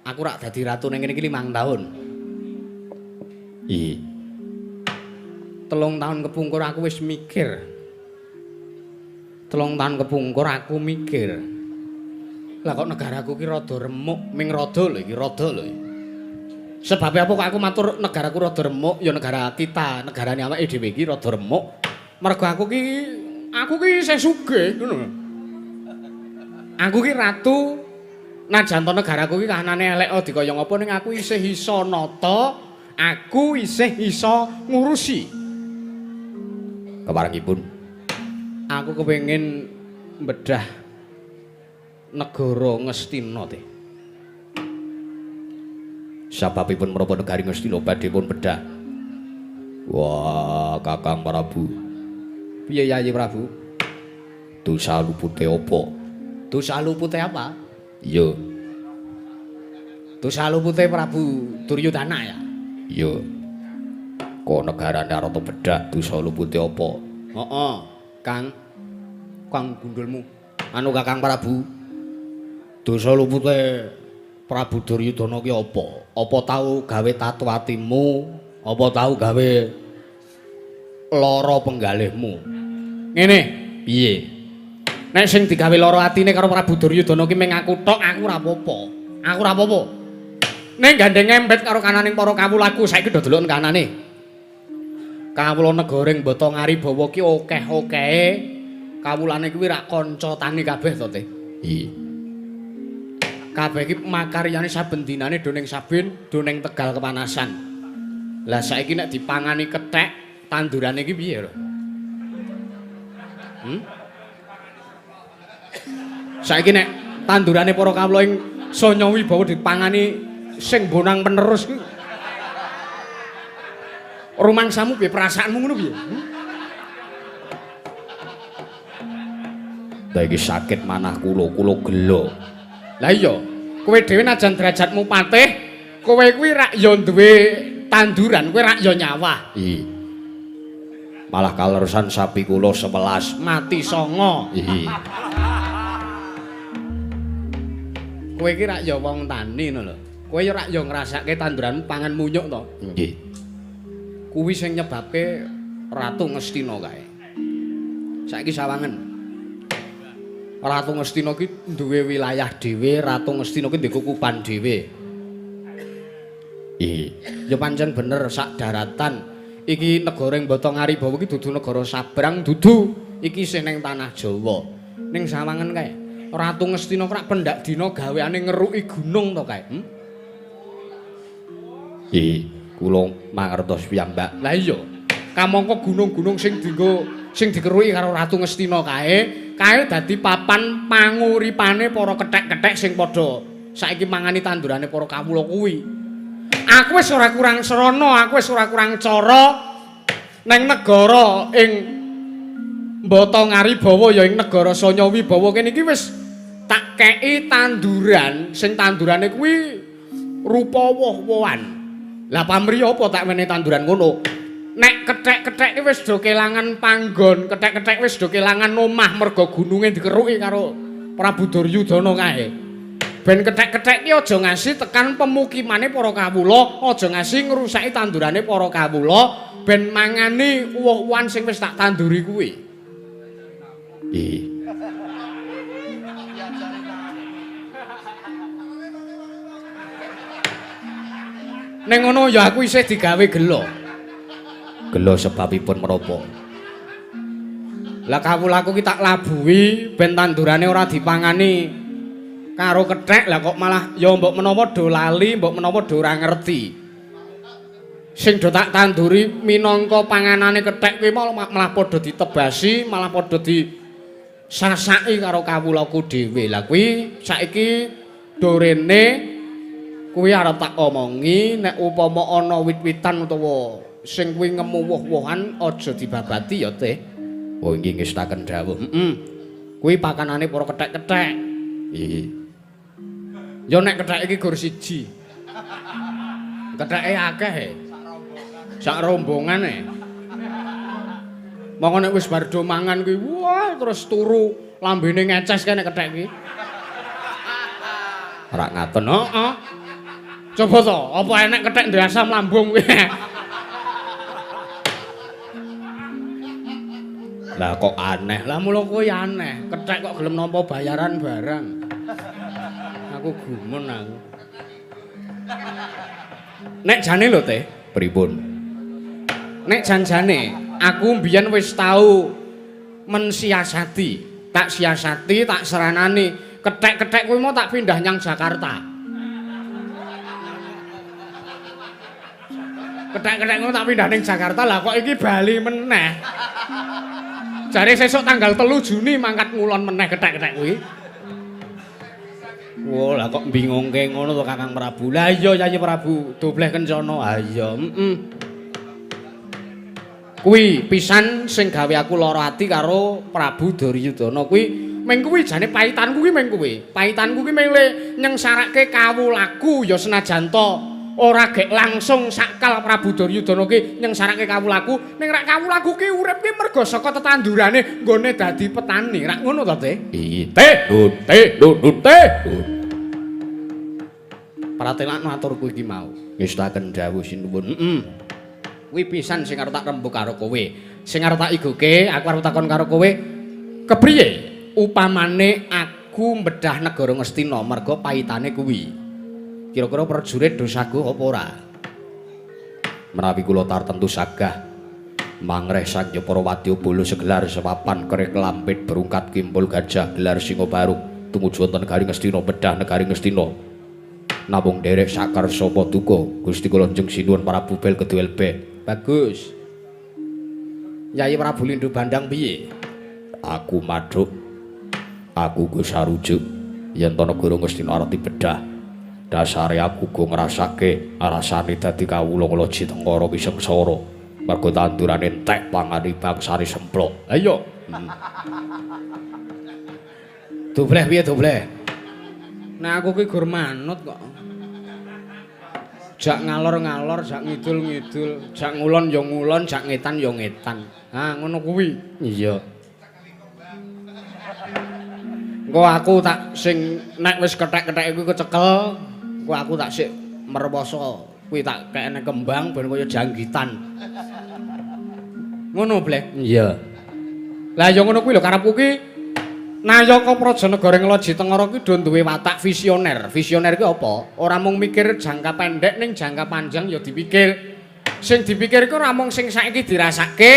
Aku rak dadi ratu ning kene iki 5 tahun. Iya. 3 tahun kepungkur aku wis mikir. 3 tahun kepungkur aku mikir. Lah kok negaraku ki rada remuk, ming rada lho iki, rada lho. Sebabe apa kok aku matur negaraku rada remuk, ya negara kita, negarane awake dhewe iki rada remuk. Mergo aku ki isih sugih ngono. Aku ki ratu najan to negaraku ki kahanane elek dikaya ngapa ning aku isih iso nata, aku isih iso ngurusi. Keparengipun aku kepengin mbedah negara Ngastina teh. Sababipun menapa negari Ngastina badhe pun bedah? Wah, Kakang Prabu. Piye Yayi Prabu? Dosa lupute apa? Dosa lupute apa? Iya. Dosa lupute Prabu Duryudana ya? Iya. Kok negarane rata bedah dosa lupute apa? Heeh, Kang. Kang gundulmu. Anu Kakang Prabu. Dosa lupute Prabu Duryudana ki apa? Apa tau gawe tatu atimu? Apa tau gawe lara penggalihmu? Ngene, piye? Nek sing digawe lara atine karo Prabu Duryudana ki mung aku tok, aku ora apa-apa. Aku ora apa-apa. Ning gandeng embet karo kananing para kawulaku saiki do deloken kanane. Kawula negara ing Bata Ngaribawa ki akeh-akehe kawulane kuwi rak kanca tani kabeh to, Teh. Iya. Kabeh iki makaryane saben dinane do ning sabin, do ning Tegal kepanasan. Lah saiki nek dipangani kethek tandurane iki piye lho? Saiki nek tandurane para kawula ing Sanya Wibawa dipangani sing bonang penerus kuwi. Rumangsamu piye perasaanmu ngono piye? Lah iki sakit manah kula, kula gelo. Lah iya, kowe dhewe najan derajatmu patih, kowe kuwi rak ya duwe tanduran, kowe rak ya nyawah. Iya. Malah kaleresan sapi kula 11 mati 9. Iya. Kowe iki rak ya wong tani ngono lho. Kowe ya rak ya ngrasake tanduranmu pangan munyuk to. Nggih. Kuwi sing nyebabke Ratu Ngastina kae. Saiki sawangen. Ratu Ngastina ki duwe wilayah dhewe, Ratu Ngastina ki ndek kukupan dhewe. Iya. Ya pancen bener sak daratan. Iki negara ing Bata Ngaribawa iki dudu negara sabrang, dudu. Iki isih ning tanah Jawa. Ning sawangen kae. Ratu Ngastina rak pendak dina gaweane ngeruki gunung to kae. Iya, kula mangertos piyambak. Lah iya. Kamangka gunung-gunung sing dienggo sing dikeruki karo Ratu Ngastina kae, kae dadi papan panguripane para kethek-kethek sing padha saiki mangani tandurane para kawula kuwi. Aku wis ora kurang srana, aku wis ora kurang cara neng negara ing Bata Ngaribawa ya ing negara Sanya Wibawa kene iki wis tak kei tanduran sing tandurane kuwi rupa woh-wohan. Lah pamri apa tak wenehi tanduran ngono? Nek kethek-kethek iki wis do kelangan panggon, kethek-kethek wis do kelangan omah mergo gununge dikeruki karo Prabu Duryudana kae. Ben kethek-kethek iki aja ngasi tekan pemukimane para kawula, aja ngasi ngrusaki tandurane para kawula, ben mangani woh-wohan sing wis tak tanduri kuwi. Iya. Ning ngono ya aku isih digawe gelo. Gelo sebabipun menapa? Lah kawulaku ki tak labuhi ben tandurane ora dipangani karo kethek, lah kok malah ya mbok menawa do lali, mbok menawa do ora ngerti. Sing do tak tanduri minangka panganane kethek kuwi malah padha ditebasi, malah padha disasaki karo kawulaku dhewe. Lah kuwi saiki dorene kuwi arep tak omongi nek upama ana wit-witan utawa sing kuwi ngemu woh-wohan aja dibabati ya, Teh. Oh inggih ngestaken dawuh. Heeh. Kuwi pakanane para kethek-kethek. Iya. Ya nek kethek iki gur siji. Ketheke akeh e. Sak rombongan e. Monggo nek wis bar do mangan kuwi wah terus turu lambene ngeces kae nek kethek iki. Ora ngaten, heeh. Coba to, apa enek kethek ndek asam lambung kuwi. Lah kok aneh. Lah mula kuwi aneh. Kethek kok gelem nampa bayaran barang. Aku gumun aku. Nek jane lho, Teh, pripun? Nek janjane aku mbiyen wis tau mensiasati, tak siasati, tak seranani. Kethek-kethek kuwi mau tak pindah nyang Jakarta. Kethek-kethek kuwi tak pindah ning Jakarta, lah kok iki bali meneh. Jare sesuk tanggal 3 Juni mangkat ngulon meneh kethek-kethek kuwi. Wah, lah kok bingungke ngono to Kakang Prabu. Lah iya Yayi Prabu, dobleh kencana. Ha iya, heeh. Kuwi pisan sing gawe aku lara ati karo Prabu Duryudana kuwi. Meng kuwi jane paitanku kuwi meng kuwi. Paitanku kuwi meng le nyengsarake kawulaku ya senajan to ora gek langsung sakal Prabu Duryudana ki nyengsarake kawulaku, ning rak kawulaku ki urip ki mergo saka tetandurane nggone dadi petani. Rak ngono to, Teh? Iya, Teh. Teh, Teh. Pratelakno aturku iki mau. Ngestaken dawuh sinuwun. Heeh. Kuwi pisan sing arep tak rembug karo kowe. Sing arep tak igoke, aku arep takon karo kowe. Kepriye upamane aku mbedah negara Ngastina merga paitane kuwi? Kira-kira prajurit do saguh apa ora? Menawi kula tartemtu sagah mangreh sang para wadya bala segelar sepapan kerik lampit berungkat kimpul gajah gelar singa barung tumuju wonten negari Ngastina bedah negari Ngastina. Namung nderek sakarsa paduka Gusti kula njeng sinuwun Prabu Bel Keduel Be. Bagus. Yayi Prabu Lindu Bandang piye? Aku madhuk. Aku go sarujuk yen to negara Ngastina arep dibedah. Dasare aku go ngrasake rasane dadi kawula ngloji tengkara ki sengsara. Mergo tandurane entek pangane bangsane semplok. Ayo. Dobleh piye dobleh? Nek aku ki gur manut kok. Jak ngalor-ngalor, jak ngidul-ngidul, jak ngulon ya ngulon, jak ngetan ya ngetan. Ha ngono kuwi. Iya. Engko aku tak sing nek wis kethek-kethek kuwi kecekel, engko aku tak sik merwoso. Kuwi tak kekne kembang ben kaya janggitan. Ngono, Bleh? Iya. Lah ya ngono kuwi lho karepku ki Nayaka Prajanegara Ngloji Tengara ki do duwe watak visioner. Visioner ki apa? Ora mung mikir jangka pendek ning jangka panjang ya dipikir. Sing dipikir iku ora mung sing saiki dirasake,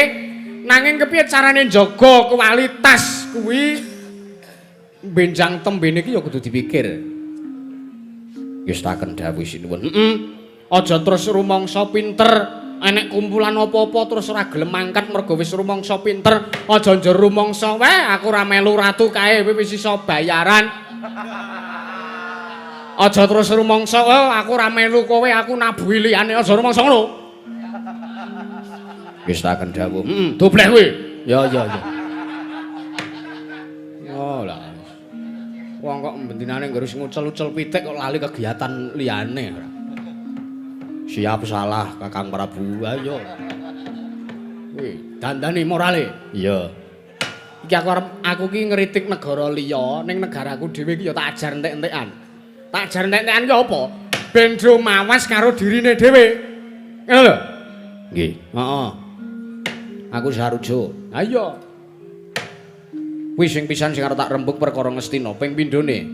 nanging kepiye carane njaga kualitas kuwi benjang tembene iki ya kudu dipikir. Ngestaken dawuh sinuwun. Heeh. Aja terus rumangsa pinter. Enek kumpulan apa-apa terus ora gelem mangkat mergo wis rumangsa pinter, aja njur rumangsa wae aku ora melu ratu kae wis iso bayaran. Aja terus rumangsa oh aku ora melu kowe aku nabuhi liyane, aja rumangsa ngono. Wis taken dawuh. Heeh, dobleh kowe. Ya ya ya. Oh lah. Wong kok bendinane nggerus ngucel-ucel pitik kok lali kegiatan liyane ora. Siap salah Kakang Prabu, ayo. Kuwi dandani morale. Iya. Iki aku arep aku ki ngritik negara liya ning negaraku dhewe iki ya tak ajar entek-entekan. Tak ajar entek-entekan ki apa? Ben do mawas karo dirine dhewe. Ngono lho. Nggih. Heeh. Aku sarujuk. Ayo. Kuwi sing pisan sing arep tak rembug perkara Ngastina ping pindhone.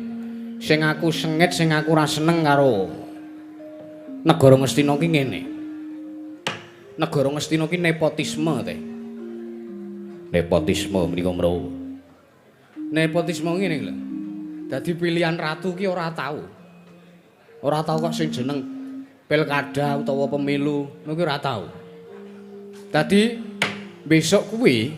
Sing aku sengit, sing aku ora seneng karo Negara Ngastina ki ngene. Negara Ngastina ki nepotisme teh. Nepotisme menika mro. Nepotisme ngene lho. Dadi pilihan ratu ki ora tau. Ora tau kok sing jeneng pilkada utawa pemilu ngono ki ora tau. Dadi besok kuwi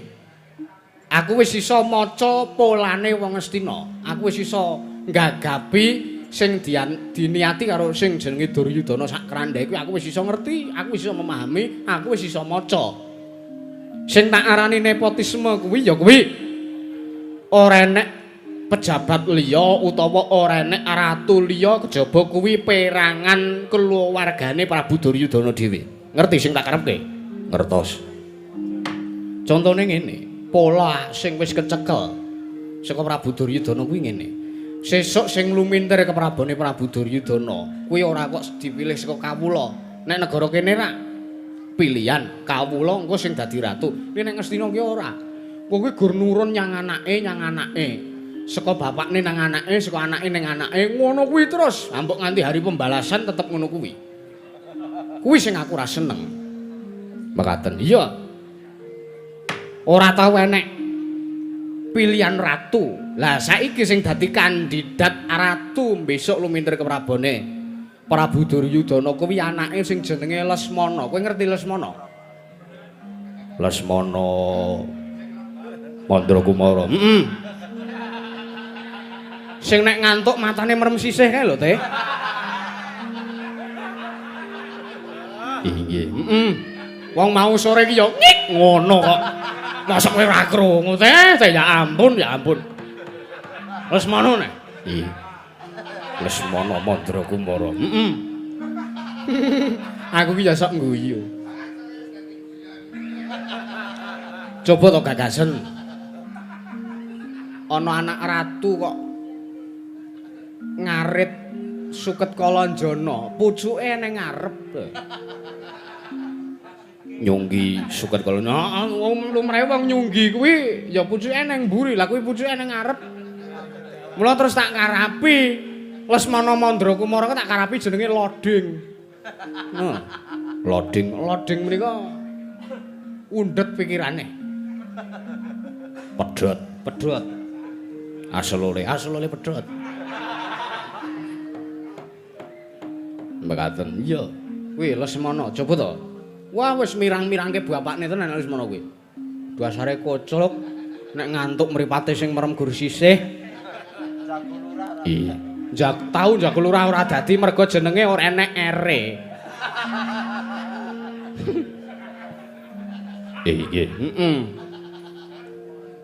aku wis iso maca polane wong Ngastina. Aku wis iso nggagapi sing diniati karo sing jenenge Duryudana sak krandhae kuwi aku wis iso ngerti, aku wis iso memahami, aku wis iso maca. Sing tak arani nepotisme kuwi ya kuwi ora enek pejabat liya utawa ora enek ratu liya kejaba kuwi perangan keluargane Prabu Duryudana dhewe. Ngerti sing tak karepke? Ngertos. Contone ngene, pola sing wis kecekel saka Prabu Duryudana kuwi ngene. Sesuk sing lumintir keprabone Prabu Duryudana kuwi ora kok dipilih saka kawula. Nek negara kene rak pilihan kawula engko sing dadi ratu. Nek nek Ngastina ki ora. Kuwi gur nurun nyang anake, nyang anake. Saka bapakne nang anake, saka anake ning anake, ngono kuwi terus. Ambok nganti hari pembalasan tetep ngono kuwi. Kuwi sing aku ora seneng. Mekaten. Iya. Ora tau enek pilihan ratu. Lah saiki sing dadi kandidat ratu besok lumintir keprabone Prabu Duryudana kuwi anake sing jenenge Lesmana. Kowe ngerti Lesmana? Lesmana Mandra Kumara. Heeh. Sing nek ngantuk matane merem sisih kae lho, Teh. Inggih. Heeh. Wong mau sore iki ya ngik ngono kok. Mosok kowe ora krungu, Teh? Teh ya ampun, ya ampun. Lesmana nek. Iya. Lesmana Mandra Kumara. Heeh. Aku ki ya sok ngguyu. Coba to gagasen. Ana anak ratu kok ngarit suket Kalanjana, pucuke ning ngarep. Nyunggi suket Kalanjana. Heeh, wong lumrahe wong nyunggi kuwi ya pucuke ning mburi, lah kuwi pucuke ning ngarep. Mula terus tak karapi Lesmana Mandra Kumara tak karapi jenenge Loding. Heeh. Loding, loding menika undhet pikirane. Pedhot, pedhot. Aselole, aselole pedhot. Mekaten. Iya. Kuwi Lesmana, coba to. Wah wis mirang-mirangke bapakne tenan Lesmana kuwi. Dasare koclok nek ngantuk mripate sing merem gur sisih. Iya. Jak tau Jago Lurah ora dadi mergo jenenge ora enek ere. Iya. Heeh.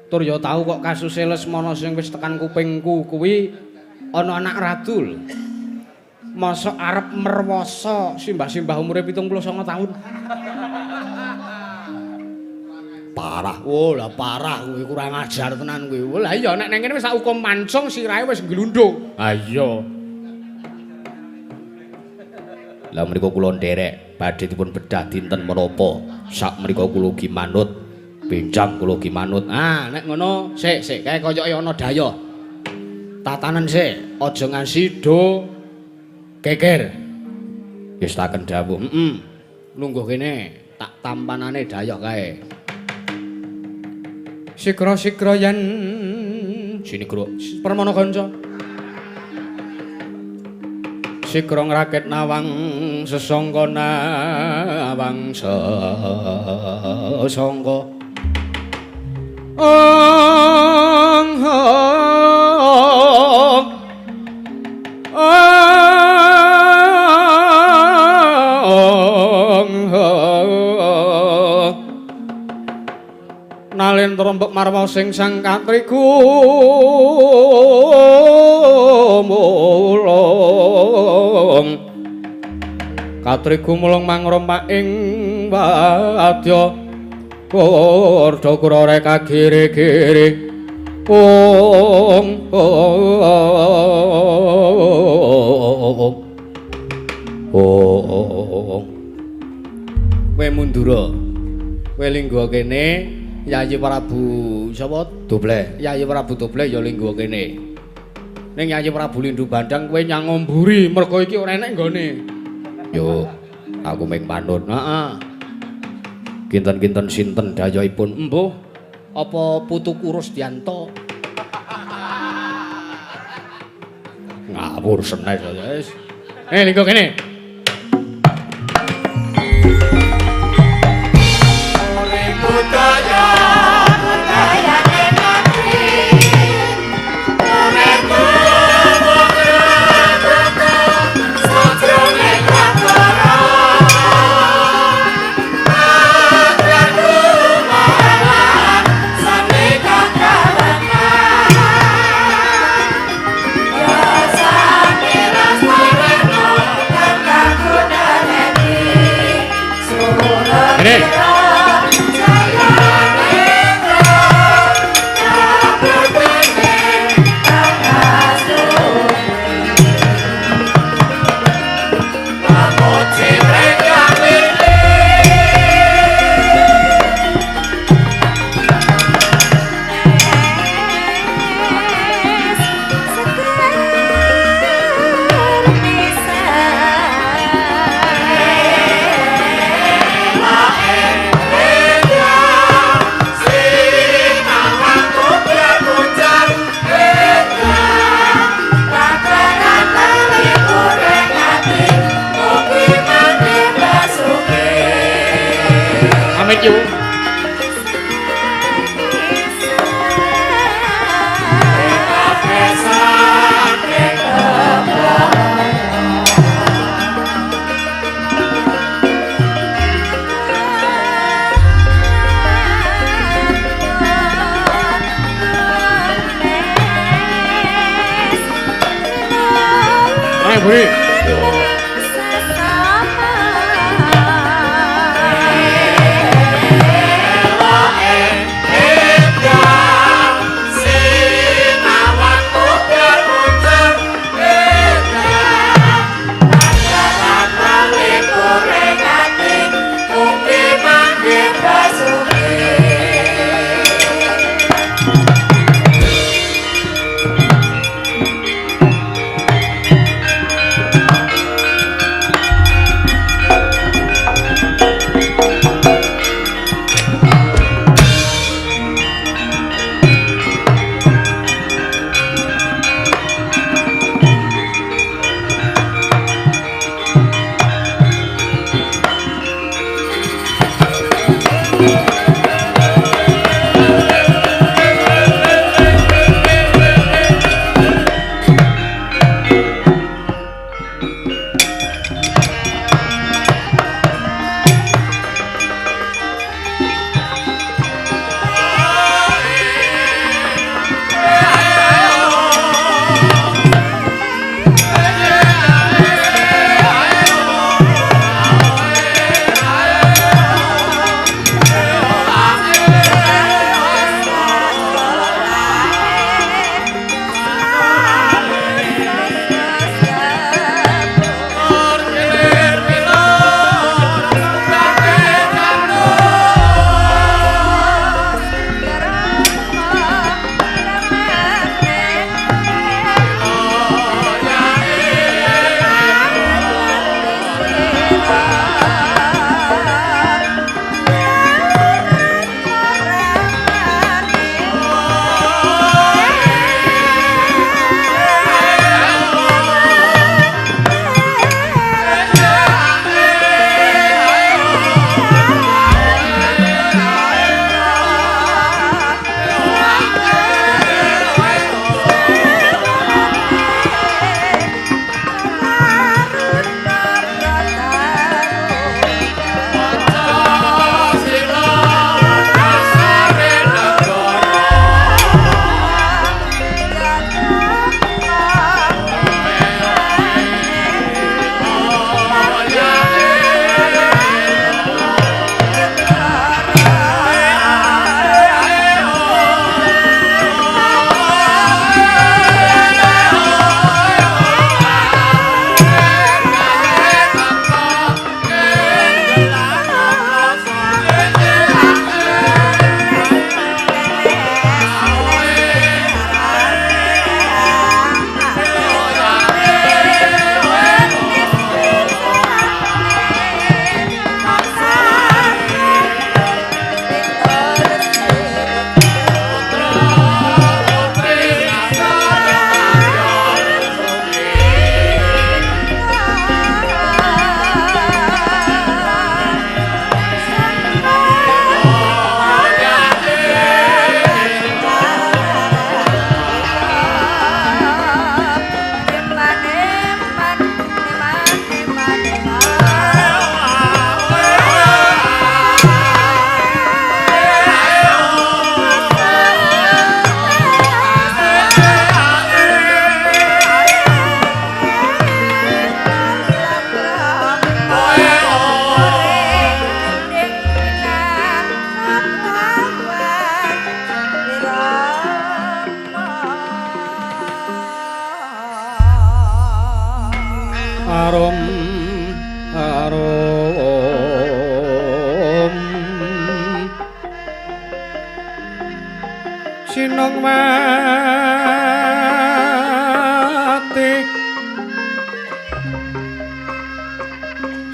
Tur ya tau kok kasuse Lesmana sing wis tekan kupingku kuwi ana anak ratu lho. Mosok arep merwasa simbah-simbah umure 79 tahun. Parah. Oh, lah parah kuwi kurang ajar tenan kuwi. Lah iya nek nang kene wis tak hukum mancung sirahe wis glundung. Ha iya. Lah mriku kula nderek badhe dipun bedah dinten menapa? Sak mriku kula ugi manut, benjang kula ugi manut. Ah, nek ngono sik sik kae koyoke ana dayoh. Tatanen sik, aja ngasi do geger. Wis taken dawuh. Heeh. Lungguh kene tak tampanane dayoh kae. Sigra-sigra yen sini gruk permana kanca. Sigra ngrakit nawang sesangka nawang sesangka. Ong ong ong Nalendra mbok marwa sing sang katriku mulung. Katriku mulung mangrompak ing wadya kurda kurare kagiri-giri. Ong ong ong. Kowe mundura. Kowe lingguh kene. Yayi Prabu sapa? Dobleh. Yayi Prabu Dobleh ya lingguh kene. Ning Yayi Prabu Lindu Bandang kowe nyang mburi mergo iki ora enek nggone. Yo, aku ming manut. Heeh. Kinten-kinten sinten dayohipun? Embuh, apa putuku Rusdianto? Ngawur senes wis. Linggo kene. Urip budaya, budayane negeri. Urip budaya, sajrone prakara. Agraku marang seni kakawanan. Rasane rasane kang kagunane. Kene. Amit yu. Ayo, Buri.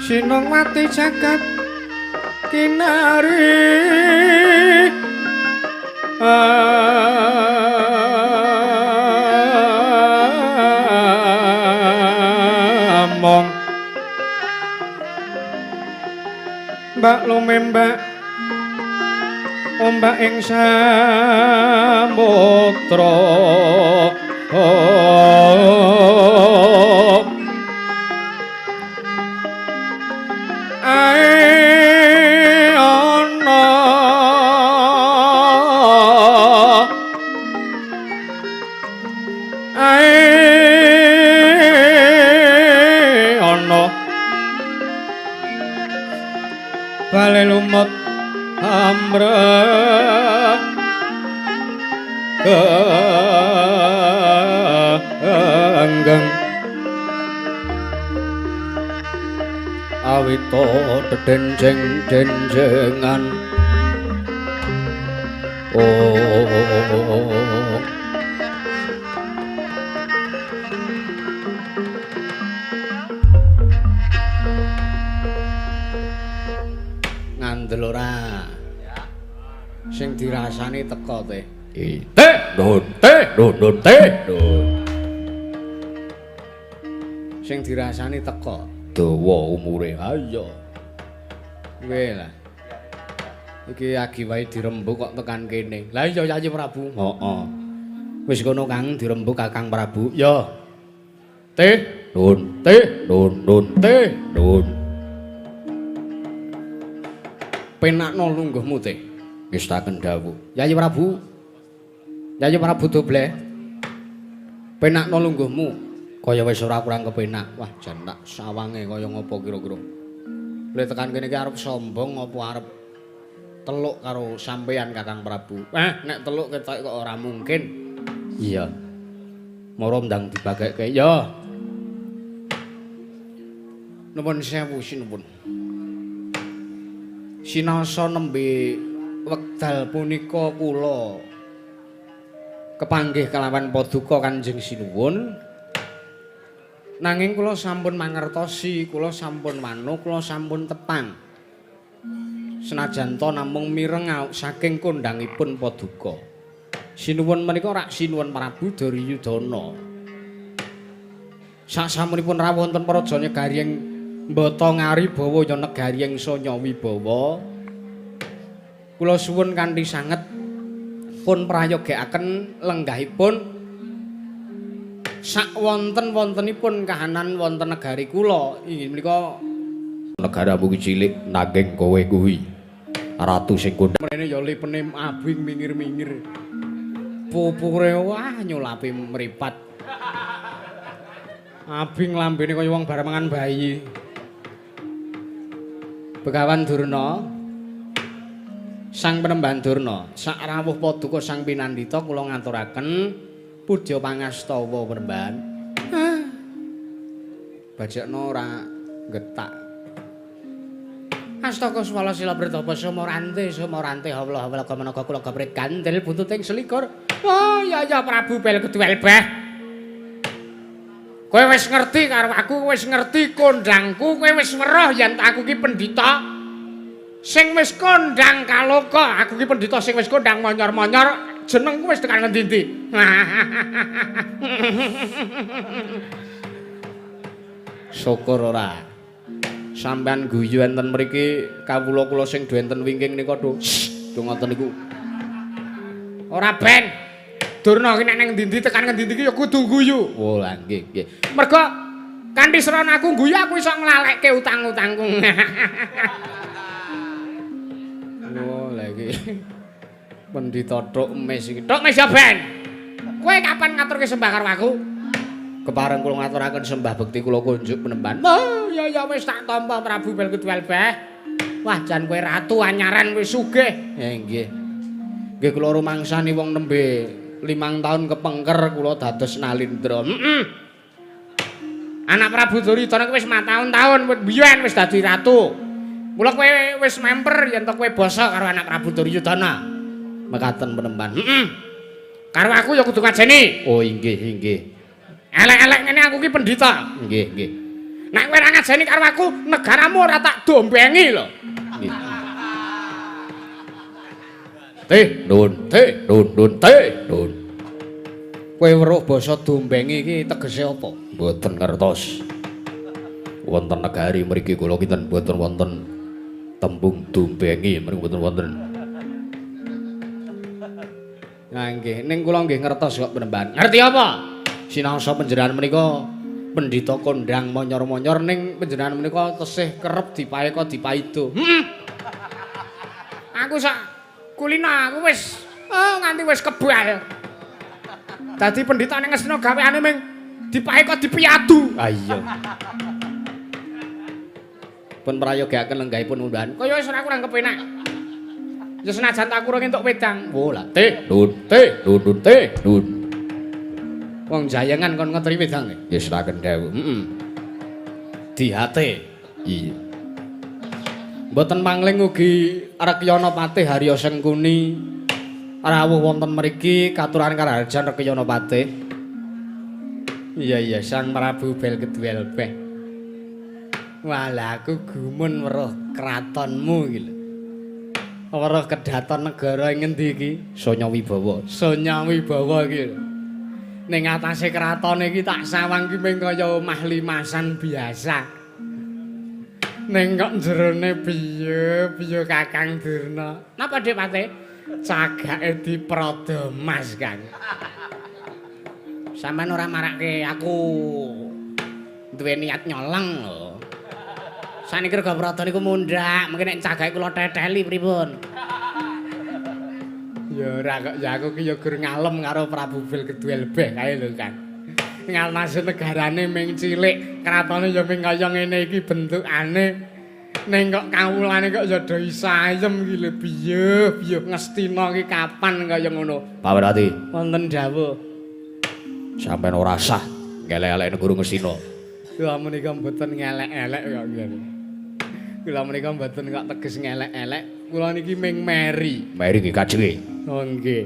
Sinungwati Sinungwati jagat kinari among Mbak lumembak ombak ing samudra ae ana ae ana bale lumut amrek genggeng awita dedenjeng-denjengan oh ngandel ora sing dirasani teko teh teh nun teh nun nun teh nun sing dirasani teko dawa umure ayo kowe lah iki agi wae dirembug kok tekan kene. Lah iya Yayi Prabu. Heeh. Wis kono Kang dirembug Kakang Prabu. Ya. Teh nun teh nun nun teh nun penakno lungguhmu teh. Ngestaken dawuh. Yayi Prabu. Yayi Prabu dobleh. Penakno lungguhmu. Kaya wis ora kurang kepenak. Wah, jan tak sawange kaya ngopo kira-kira. Le tekan kene iki arep sombong apa arep teluk karo sampeyan Kakang Prabu. Nek teluk ketok kok ora mungkin. Iya. Moro ndang dibagekke. Ya. Nuwun sewu sinuwun. Sinasa nembe wekdal punika kula kepanggih kelawan paduka Kanjeng Sinuwun. Nanging kula sampun mangertosi, kula sampun wanu, kula sampun tepang. Senajan to namung mireng saking kondhangipun paduka. Sinuwun menika rak Sinuwun Prabu Duryudana. Sasampunipun rawuh wonten praja negari ing Mbata Ngaribawa ya negari ing Sanya Wibawa. Kula suwun kanthi sanget pun prayogekaken lenggahipun sak wonten-wontenipun kahanan wonten negari kula inggih menika negaramu ki cilik nanging kowe kuwi ratu sing kondhang mrene ya lipene abing mingir-mingir pupure wah nyulapi mripat abing lambene kaya wong bar mangan bayi. Begawan Durna Sang Penemban Durna sak rawuh paduka Sang Pinandita kula ngaturaken pudya pangastawa Penemban. Bajekno ora getak. Astaka swala sila pritapa sumorante sumorante hawla hawla kamenaka kula gaprit gandel buntuting selikur. Oh ya ya Prabu Bel Keduel beh. Kowe wis ngerti karo aku, wis ngerti kondangku, kowe wis weruh yen aku ki pendhita sing wis kondang kaloka, aku ki pendhita sing wis kondang monyor-monyor, jenengku wis tekan ngendi-endi. Syukur ora. Sampeyan guyu enten mriki kawula kula sing do enten wingking nika do. Do ngoten niku. Ora ben. Durna ki nek nang ndi-ndi tekan ngendi-endi ki ya kudu guyu. Oh lah nggih nggih. Mergo kanthi srana aku guyu aku iso nglalekke utang-utangku. Oh lha iki. Pendhita tok mes iki. Tok mes ya ben. Kowe kapan ngaturke sembah karo aku? Kepareng kula ngaturaken sembah bekti kula kunjuk Penemban. Oh ya ya wis tak tampa Prabu Bel Keduel beh. Wah jan kowe ratu anyaran wis sugih. Nggih. Nggih kula rumangsani wong nembe 5 tahun kepengker kula dados Nalindra. Heeh. Anak Prabu Duryudana kuwi wis mataun-taun biyen wis dadi ratu. Mula kowe wis memper yen to kowe basa karo anak Prabu Duryudana. Mekaten Penemban. Heeh. Karo aku ya kudu ngajeni. Oh inggih inggih. Elek-elek ngene aku ki pendhita. Nggih nggih. Nek kowe ora ngajeni karo aku, negaramu ora tak dombengi lho. Nggih. Teh nun teh nun nun teh nun. Kowe weruh basa dombengi iki tegese apa? Mboten ngertos. Wonten negari mriki kula kinten mboten wonten tembung dombengi mriki mboten wonten. Nah nggih, ning kula nggih ngertos kok penemban. Ngerti apa? Sinaosa panjenengan menika pendhita kondhang monyor-monyor ning panjenengan menika tesih kerep dipaeka dipaido. Heeh. Aku sak kulina aku wis nganti wis kebal. Dadi pendhita ning Ngastina gaweane ming dipaeka dipiyadu. Ah iya. Pun prayogaken lenggahipun undahan. Kaya wis ora kurang kepenak. Ya senajan tak kurang entuk wedang. Oh lah teh nun teh nun nun teh nun. Wong jayengan kon ngeteri wedang. Ya seraken dawuh. Heeh. Dihate. Iya. Mboten mangling ugi Rekyana Patih Harya Sengkuni rawuh wonten mriki katuran karaharjan Rekyana Patih. Iya iya Sang Prabu Bel Keduwelbeh. Walah aku gumun weruh kratonmu iki lho. Weruh kedaton negara ing ngendi iki? Sonya Wibawa. Sonya Wibawa iki lho. Ning atase kratone iki tak sawang ki mung kaya omah limasan biasa. Ning kok jerone piye piye Kakang Durna. Napa Dik Patih? Cagake diprada mas, Kang. Sampeyan ora marake aku duwe niat nyolong lho. Saniki rega prada niku mundhak, mungkin nek cagake kula teteli pripun? Ya ora kok, ya aku ki ya gur ngalem karo Prabu Bel Keduwelbeh kae lho, Kang. Ngalmase negarane ming cilik, kratone ya ming kaya ngene iki bentukane. Ning kok kawulane kok ya do isayem iki lho, piye piye Ngastina iki kapan kaya ngono. Pak Werati, wonten dawuh. Sampeyan ora sah ngelek-elek negara Ngastina. Kula menika mboten ngelek-elek kok nggih. Kula menika mboten kok teges ngelek-elek. Kula niki ming meri. Meri nggih kajenge. Oh nggih.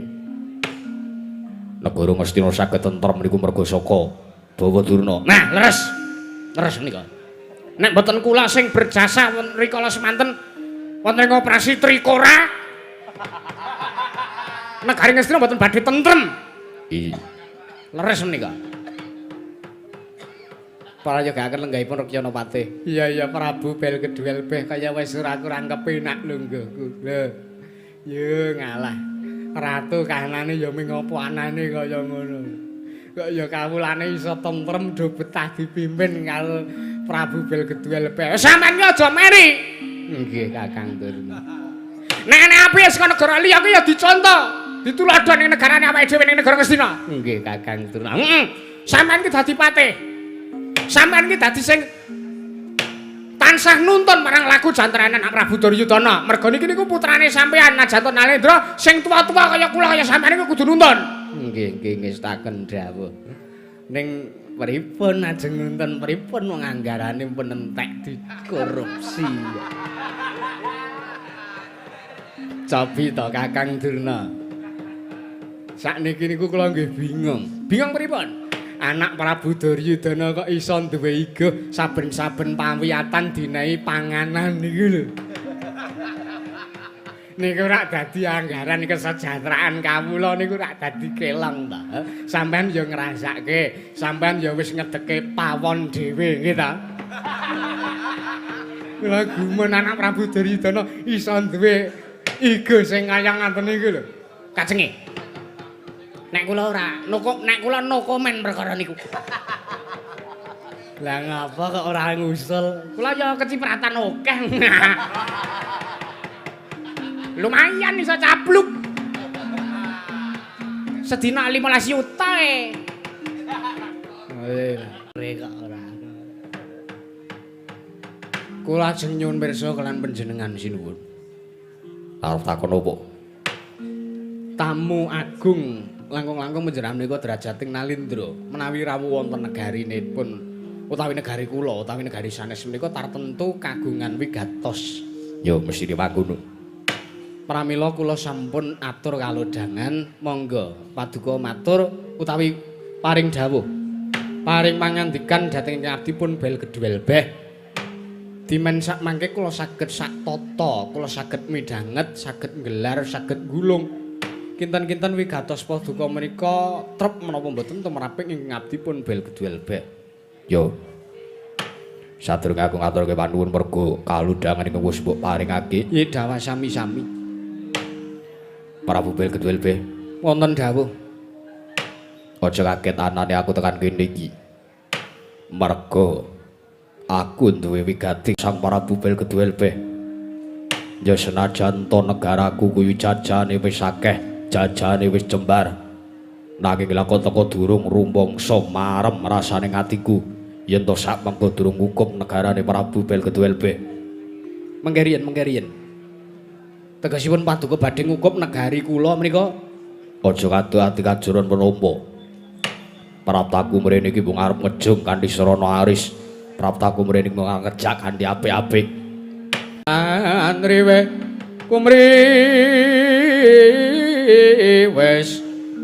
Negara Ngastina saged tentrem niku merga saka Bawa Durna. Nah, leres. Leres menika. Nek mboten kula sing berjasa rikala semanten wonten ing operasi Trikora. Negari Ngastina mboten badhe tentrem. Iya. Leres menika. Prayogaken lenggahipun Rekyana Patih. Iya iya Prabu Bel Keduwelbeh kaya wis ora kurang kepenak lungguhku. Lho. Yo ngalah. Ratu kahanane ya ming apa anane kaya ngono. Kok ya kawulane iso tentrem do betah dipimpin karo Prabu Bel Keduwelbeh. Sampeyan ki aja meri. Nggih Kakang Durna. Nek nek apik saka negara liya ki ya dicontoh. Dituladhani ning negarane awake dhewe ning negara Ngastina. Nggih Kakang Durna. Heeh. Sampeyan ki dadi patih. Sampeyan ki dadi sing tansah nuntun marang laku jantrane anak Prabu Duryudana. Merga niki niku putrane sampeyan Najaton Nalendra sing tuwa-tuwa kaya kula kaya sampeyan niku kudu nuntun. Nggih nggih ngestaken dawuh. Ning pripun ajeng nuntun pripun wong anggarane pun entek dikorupsi. Cobi to Kakang Durna. Sakniki niku kula nggih bingung. Bingung pripun? Anak Prabu Duryudana kok iso duwe iguh saben-saben pawiyatan dinehi panganan niku lho. Niku rak dadi anggaran kesejahteraan kawula niku rak dadi kelong ta. Sampeyan ya ngrasake, sampeyan ya wis ngedeke pawon dhewe nggih ta. Kula gumun anak Prabu Duryudana iso duwe iguh sing kaya ngaten niku lho. Kajenge. Nek kula ora, nek kula no komen perkara niku. Lah ngapa kok ora ngusul? Kula ya kecipratan akeh. Lumayan iso capluk. Sedina 15 juta e. Kok ora. Kula ajeng nyuwun pirsa kalian panjenengan sinuwun. Arep takon opo? Tamu agung langkung-langkung panjenengan menika derajating Nalindra menawi rawuh wonten negarinipun utawi negari kula utawi negari sanes menika tartentu kagungan wigatos. Ya mesti mangkono. Pramila kula sampun atur kalodhangan, monggo paduka matur utawi paring dawuh. Paring pangandikan dhateng abdi pun bel gedhuwelbeh. Dimen sak mangke kula saged sak tata, kula saged midhanget, saged nggelar, saged gulung. Kinten-kinten wigatos paduka menika trep menapa mboten tumraping ing abdi pun bel gedhuwelbeh. Yo. Sadurunge aku ngaturke panuwun mergo kalodhangan ingkang wis mbok paringake. Nggih dawah sami-sami. Prabu Bel Gedhuwelbeh, wonten dawuh. Aja kaget anane aku tekan kene iki. Mergo aku duwe wigati Sang Prabu Bel Gedhuwelbeh. Ya senajan to negaraku kuwi jajane wis akeh, jajane wis jembar. Nanging lakon teko durung rumangsa marem rasane atiku yen to sak mengko durung ngukup negarane Prabu Bel Gedhuwelbeh. Mengke riyen. Tegesipun paduka badhe ngukup negari kula menika. Aja kadoh ati kajuron penampa. Praptaku mrene iki mung arep ngejung kanthi sarana aris. Praptaku mrene mung ngejak kanthi apik-apik. Anriwe kumriwes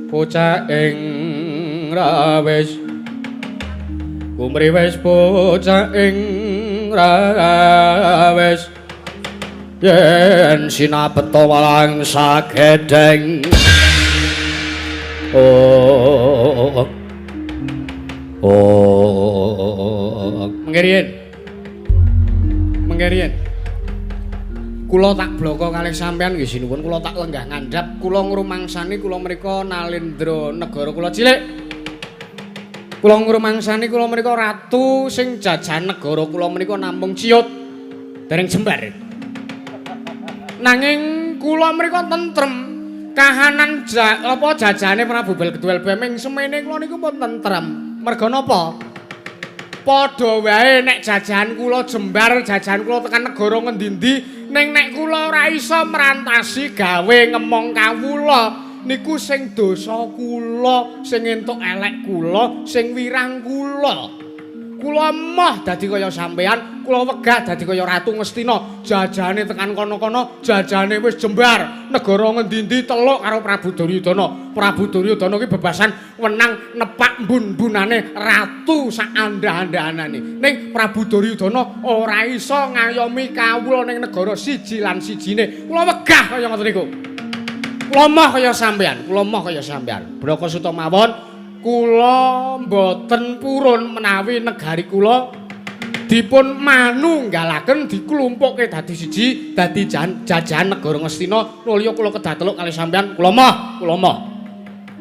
bocah ing rawes. Kumriwes bocah ing rawes. Yen sinabeta walang sagedeng. Oh. Oh. Mengke riyen. Kula tak bloko kalih sampean nggih sinuwun, kula tak lenggah ngandhap, kula ngrumangsani kula mrika nalendra negara kula cilik. Kula ngrumangsani kula mrika ratu sing jajahan negara kula menika namung ciut dereng jembar. Nanging kula mrika tentrem. Kahanan apa jajahane Prabu Bel Gedhuwelbeh ming semene kula niku pun tentrem. Merga napa? Padha wae nek jajahan kula jembar, jajahan kula tekan negara ngendi-endi, ning nek kula ora iso merantasi gawe ngemong kawula, niku sing dosa kula, sing entuk elek kula, sing wirang kula. Kula emoh dadi kaya sampean, kula wegah dadi kaya Ratu Ngastina. Jajahane tekan kono-kono, jajahane wis jembar. Negara ngendi-endi teluk karo Prabu Duryudana. Prabu Duryudana ki bebasan wenang nepak mbun-mbunane ratu sak andhah-andhahanane. Ning Prabu Duryudana ora iso ngayomi kawula ning negara siji lan sijine. Kula wegah kaya ngoten niku. Kula emoh kaya sampean, kula emoh kaya sampean. Braka Suta mawon kula mboten purun menawi negari kula dipun manunggalaken diklumpukke dadi siji dadi jajahan negara Ngastina nulya kula kedah teluk kalih sampean. Kula moh, kula moh.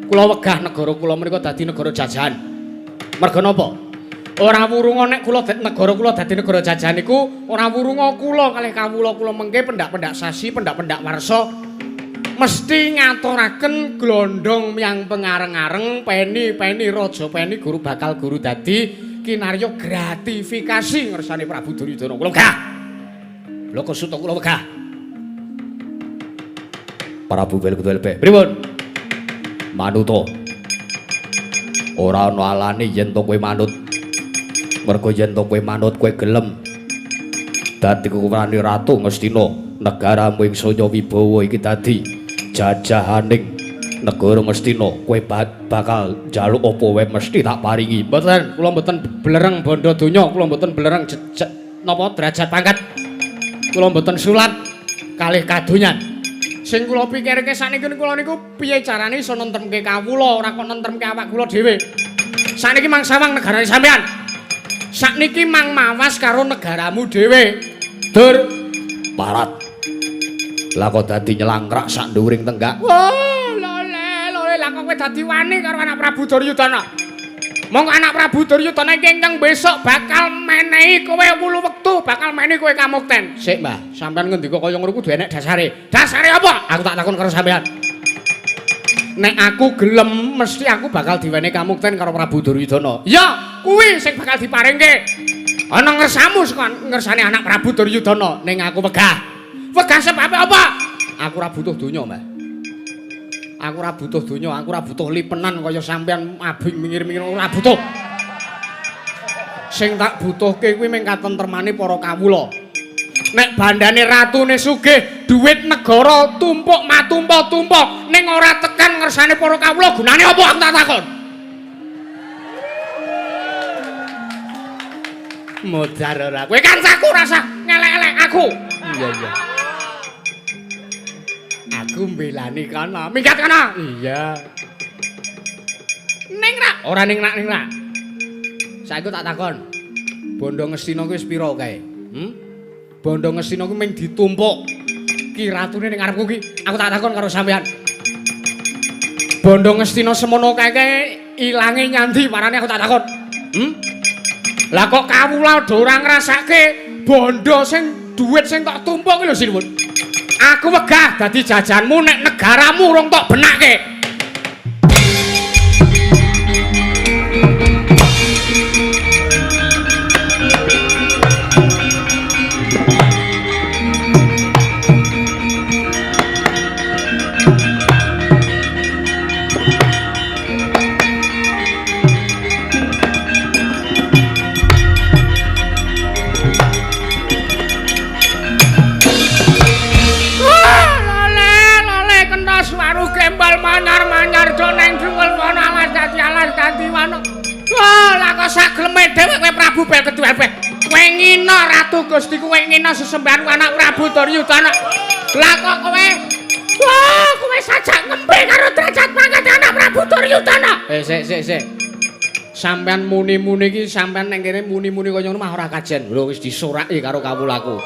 Kula wegah negara kula menika dadi negara jajahan. Merga napa? Ora wurunga nek kula negara kula dadi negara jajahan niku ora wurunga kula kalih kawula kula mengke pendak-pendak sasi, pendak-pendak warsa mesti ngaturaken glondong miyang pengareng-areng peni-peni raja peni guru bakal guru dadi kinarya gratifikasi ngersane Prabu Duryudana. Kula wegah. Bloko Suta kula wegah. Prabu Bel Gedhuwelbeh. Pripun? Manuta. Ora ana alane yen to kowe manut. Mergo yen to kowe manut kowe gelem dadi kuwrani Ratu Ngastina, negaramu ing Sanya Wibawa iki dadi jajahaning negara Ngastina. Kowe bakal njaluk apa wae mesti tak paringi. Mboten, kula mboten blereng bondo donya, kula mboten blereng napa derajat pangkat. Kula mboten sulat kalih kadonyan. Sing kula pikirke sakniki kula niku piye carane iso nentremke kawula, ora kok nentremke awak kula dhewe. Sakniki mang sawang negarane sampean. Sakniki mang mawas karo negaramu dhewe. Dur parat. Lah kok dadi nyelangkrak sak nduwuring tenggak. Wah, lole, lole, lah kok kowe dadi wani karo anak Prabu Duryudana. Monggo anak Prabu Duryudana iki ingkang besok bakal menehi kowe wulu wektu, bakal menehi kowe kamukten. Sik, Mbah, sampean ngendika kaya ngono kudu enek dasare. Dasare apa? Aku tak takon karo sampean. Nek aku gelem mesti aku bakal diwenehi kamukten karo Prabu Duryudana. Ya, kuwi sing bakal diparingke. Ana ngersamu saka ngersane anak Prabu Duryudana, ning aku wegah. Wegah sebabe apa? Aku ora butuh donya, Mbah. Aku ora butuh donya, aku ora butuh lipenan kaya sampean abing minggir-minggir ora butuh. Sing tak butuhke kuwi mung katentremane para kawula. Nek bandane ratune sugih, Duit negara tumpuk matumpa-tumpa ning ora tekan ngersane para kawula gunane apa aku tak takon. Modar ora kowe kancaku rasa ngelek-elek aku. Iya iya. Aku mbelani kana, minggat kana. Iya. Ning rak, ora ning rak ning rak. Saiki tak takon. Bondo Ngastina kuwi wis pira kae? Bondo Ngastina kuwi mung ditumpuk. Ki ratune ning ngarepku ki, aku tak takon karo sampean. Bondo Ngastina semono kae ilange nyandi parane aku tak takon. Lah kok kawula do ora ngrasake bondo sing duit sing tok tumpuk ki lho sinuwun. Aku wegah dadi jajanmu nek negaramu urung tok benake. Sagleme dhewe kowe Prabu Bel Keduwelbeh. Kowe ngina Ratu Gusti kowe ngina sesembahan anak Prabu Duryudana. Lah kok kowe wah kowe sajak ngembe karo derajat pangkat anak Prabu Duryudana. Sik sik sik. Sampeyan muni-muni iki sampeyan ning kene muni-muni kaya ngono mah ora kajen. Lho wis disoraki karo kawulaku.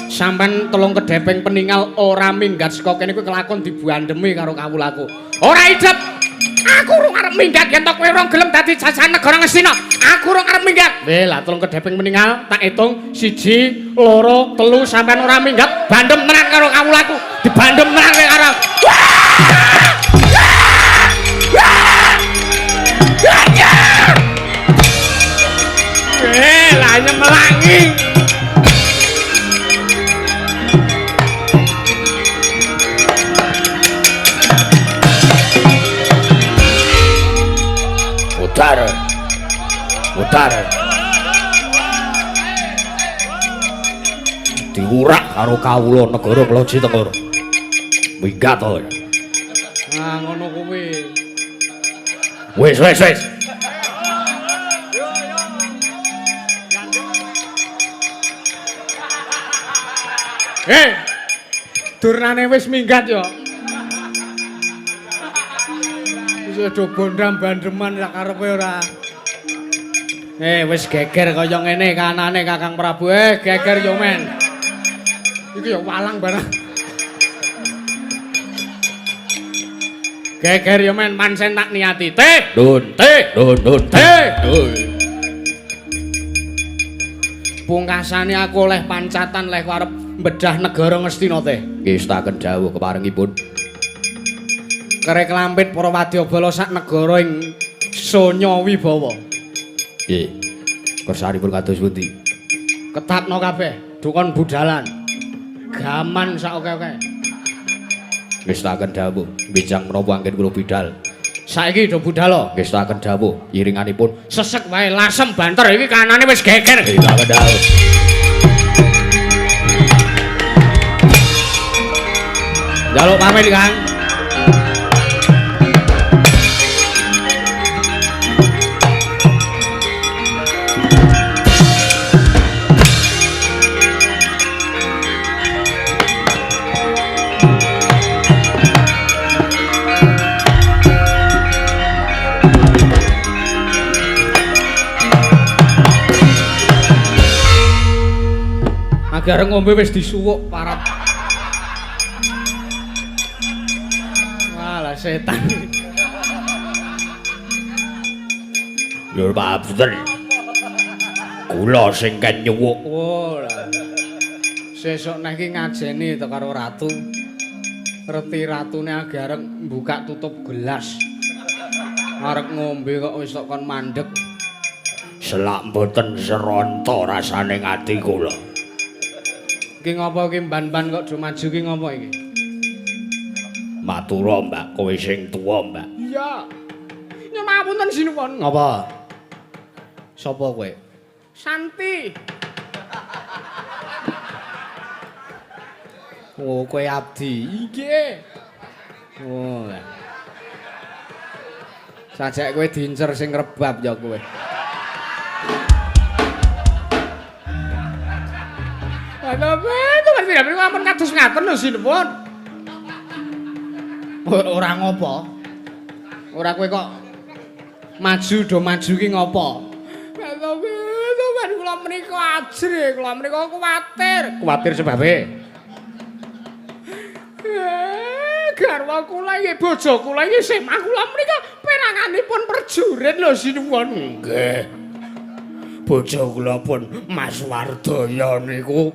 Sampeyan telung kedhepeng peningal ora minggat saka kene kuwi kelakon dibuandemi karo kawulaku. Ora idep. Aku urung arep minggat yen to kowe urung gelem dadi jajahan negara Ngastina. Aku urung arep minggat. Weh, lah telung kedheping meninggal tak hitung 1 2 3 sampean ora minggat bandem tenan karo kawulaku. Dibandem tenan kowe karo. Weh, lah nyemelangi. Mutar. Mutar. Diurak karo kawula negara Kloji Tenggur. Minggat to. Ah ngono kuwi. Wis wis wis. Durnane wis minggat yo. Wis do bondam bandeman sak karepe ora. Wis geger kaya ngene kanane Kakang Prabu. Geger yo men. Iki yo walang barang. Geger yo men pancen tak niati. Teh, Dun, teh, dun, dun, teh. Dun. Pungkasane aku oleh pancatan leh arep bedah negara Ngastina teh. Ngestaken dawuh keparengipun. Kerek lampit para wadyabala sak negara ing Sonya Wibawa. Nggih. Kersanipun kados pundi? Ketatno kabeh, dukon budalan. Gaman sak oke-oke. Ngestaken dawuh, benjang menapa anggen kula bidal. Saiki do budal. Ngestaken dawuh, iringanipun sesek wae lasem banter iki kanane wis geger. Ngestaken dawuh. Njaluk pamit, Kang. Agar ngombe wis disuwuk parat. Walah setan. Lho Pak. Kula sing ken nyuwuk. Oh lah. Sesuk neh iki ngajeni to karo ratu. Reti ratune agar buka tutup gelas. Arep ngombe kok wis tok kon mandek. Selak mboten seronta rasane ati kula. Iki ngopo iki mban-mban kok do maju iki ngopo iki? Matura Mbak, kowe sing tuwa Mbak. Iya. Nyuwun ngapunten sinuwun. Ngapa? Sapa kowe? Santi. Oh, kowe abdi. Nggih. Oh. Sajak kowe diincer sing rebab ya kowe. Aduh, itu ampun kados ngaten lho sinuwun. Ora ngopo. Ora kowe kok maju do maju ki ngopo? Aduh, kula menika ajrih, kula menika kuwatir. Kuwatir sebabe? Garwa kula iki bojo kula iki semah kula menika peranganipun prajurit lho sinuwun. Nggih. Bojo kula pun Mas Wardaya niku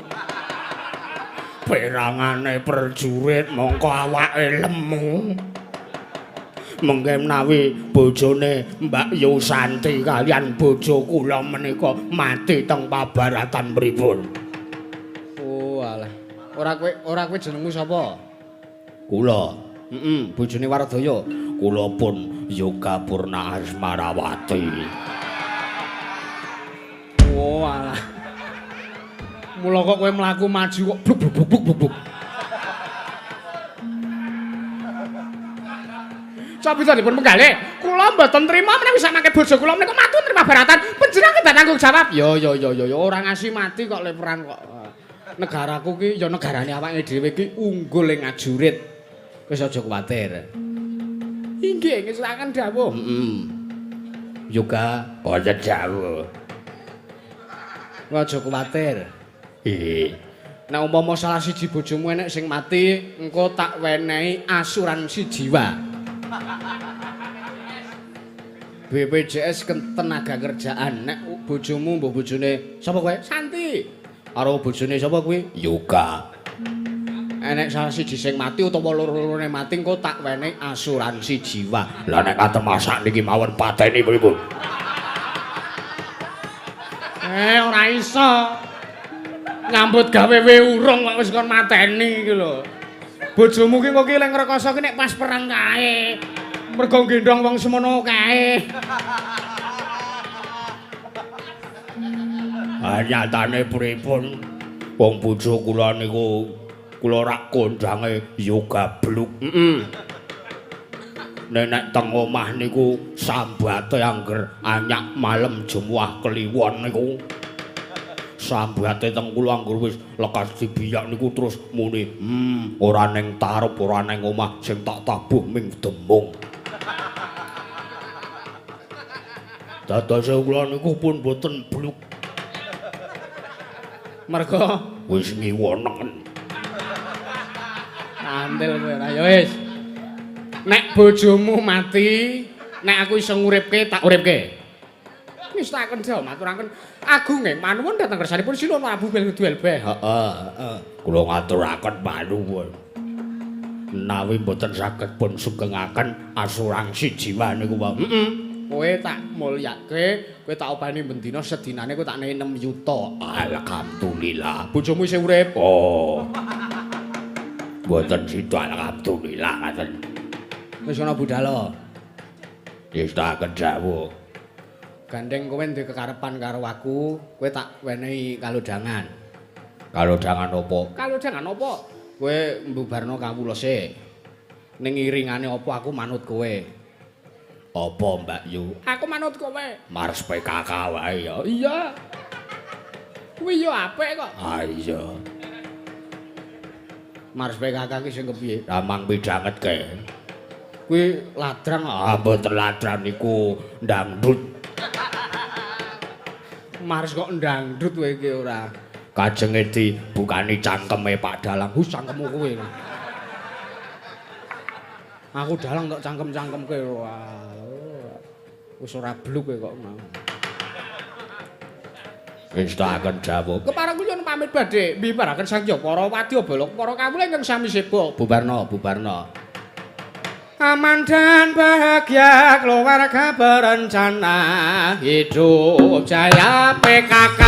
perangane prajurit mongko awake lemu. Mengke menawi bojone Mbak Yusanti kalian bojo kula menika mati teng pabaratan pripun? Oh alah. Ora kowe jenengmu sapa? Kula. Heeh, bojone Wardaya. Kula pun Yoga Purna Asmarawati. Oh alah. Mula kok kowe mlaku maju kok bluk bluk bluk bluk bluk. Sabita dipun penggalih, kula mboten trima menawi samangke bojo kula menika matu trima baratan, panjenengan kedah tanggung jawab. Yo yo yo yo ora ngasih mati kok le perang kok. Negaraku ki ya negarane awake dhewe ki unggul ing ajurit. Wis aja kuwatir. Inggih, ngestokaken dawuh. Heeh. Yoga wonten dawuh. Aja kuwatir. Nggih. Nek umpama salah siji bojomu enek sing mati, engko tak wenehi asuransi jiwa. BPJS Ketenagakerjaan. Nek bojomu mbok bojone sapa kowe? Santi. Karo bojone sapa kuwi? Yoga. Enek salah siji sing mati utawa loro-lorone mati engko tak wenehi asuransi jiwa. Lah nek katem masak niki mawon pateni pripun? Ora iso. Nyambut gawe we urung kok wis kon mateni iki lho. Bojomu ki kok ki lek ngrekoso ki nek pas perang kae. Mergo gendhong wong semono kae. Ah nyatane pripun? Wong bojo kula niku kula rak kondange Yoga Bluk. Heeh. Nek teng omah niku sambate angger anyak malem Jemuah Kliwon niku. Sambate teng kula angger wis lekas dibiyak niku terus muni, ora ning tarep ora ning omah sing tak tabuh ming demung. Dadose kula niku pun boten bluk. Mergo wis ngiwoneken. Andel kowe ora ya wis. Nek bojomu mati, nek aku iso nguripke tak uripke. Wis tak kendha maturaken agunge manuwun dhateng kersanipun Sinuwun Prabu Belduelbeh. Heeh, heeh. Kula ngaturaken panuwun. Menawi mboten saged pun sugengaken asuransi jiwa niku wae. Heeh. Kowe tak mulyake, kowe tak openi bendina sedinane kowe tak nehi 6 yuta. Alhamdulillah. Bojomu isih urip. Oh. Mboten sida alhamdulillah ngaten. Wis ana budhalo. Wis tak kendhawuh. Gandeng kowe ndek kekarepan karo aku, kowe tak wenehi kalodhangan. Kalodhangan apa? Kalodhangan apa? Kowe mbubarno kawula sik. Ning iringane apa aku manut kowe. Apa Mbak Yu? Aku manut kowe. Mars PKK wae ya. Iya. Kuwi ya apik kok. Ah iya. Mars PKK ki sing kepiye? Ramang pidanget ke. Kuwi ladrang. Ah mboten ladrang niku ndangdut. Mars kok ndangdut kowe iki ora. Kajenge dibukani cangkeme Pak Dalang. Hus cangkemmu kowe. Aku dalang tok cangkem-cangkemke. Wah. Wis ora bluk kowe kok mau. Wis tak dawuh. Kepareng kula pamit badhe mbibaraken Sang Hyang para wadya bala para kawula ingkang sami seba. Bubarno, bubarno. Aman dan bahagia keluarga berencana, hidup jaya PKK.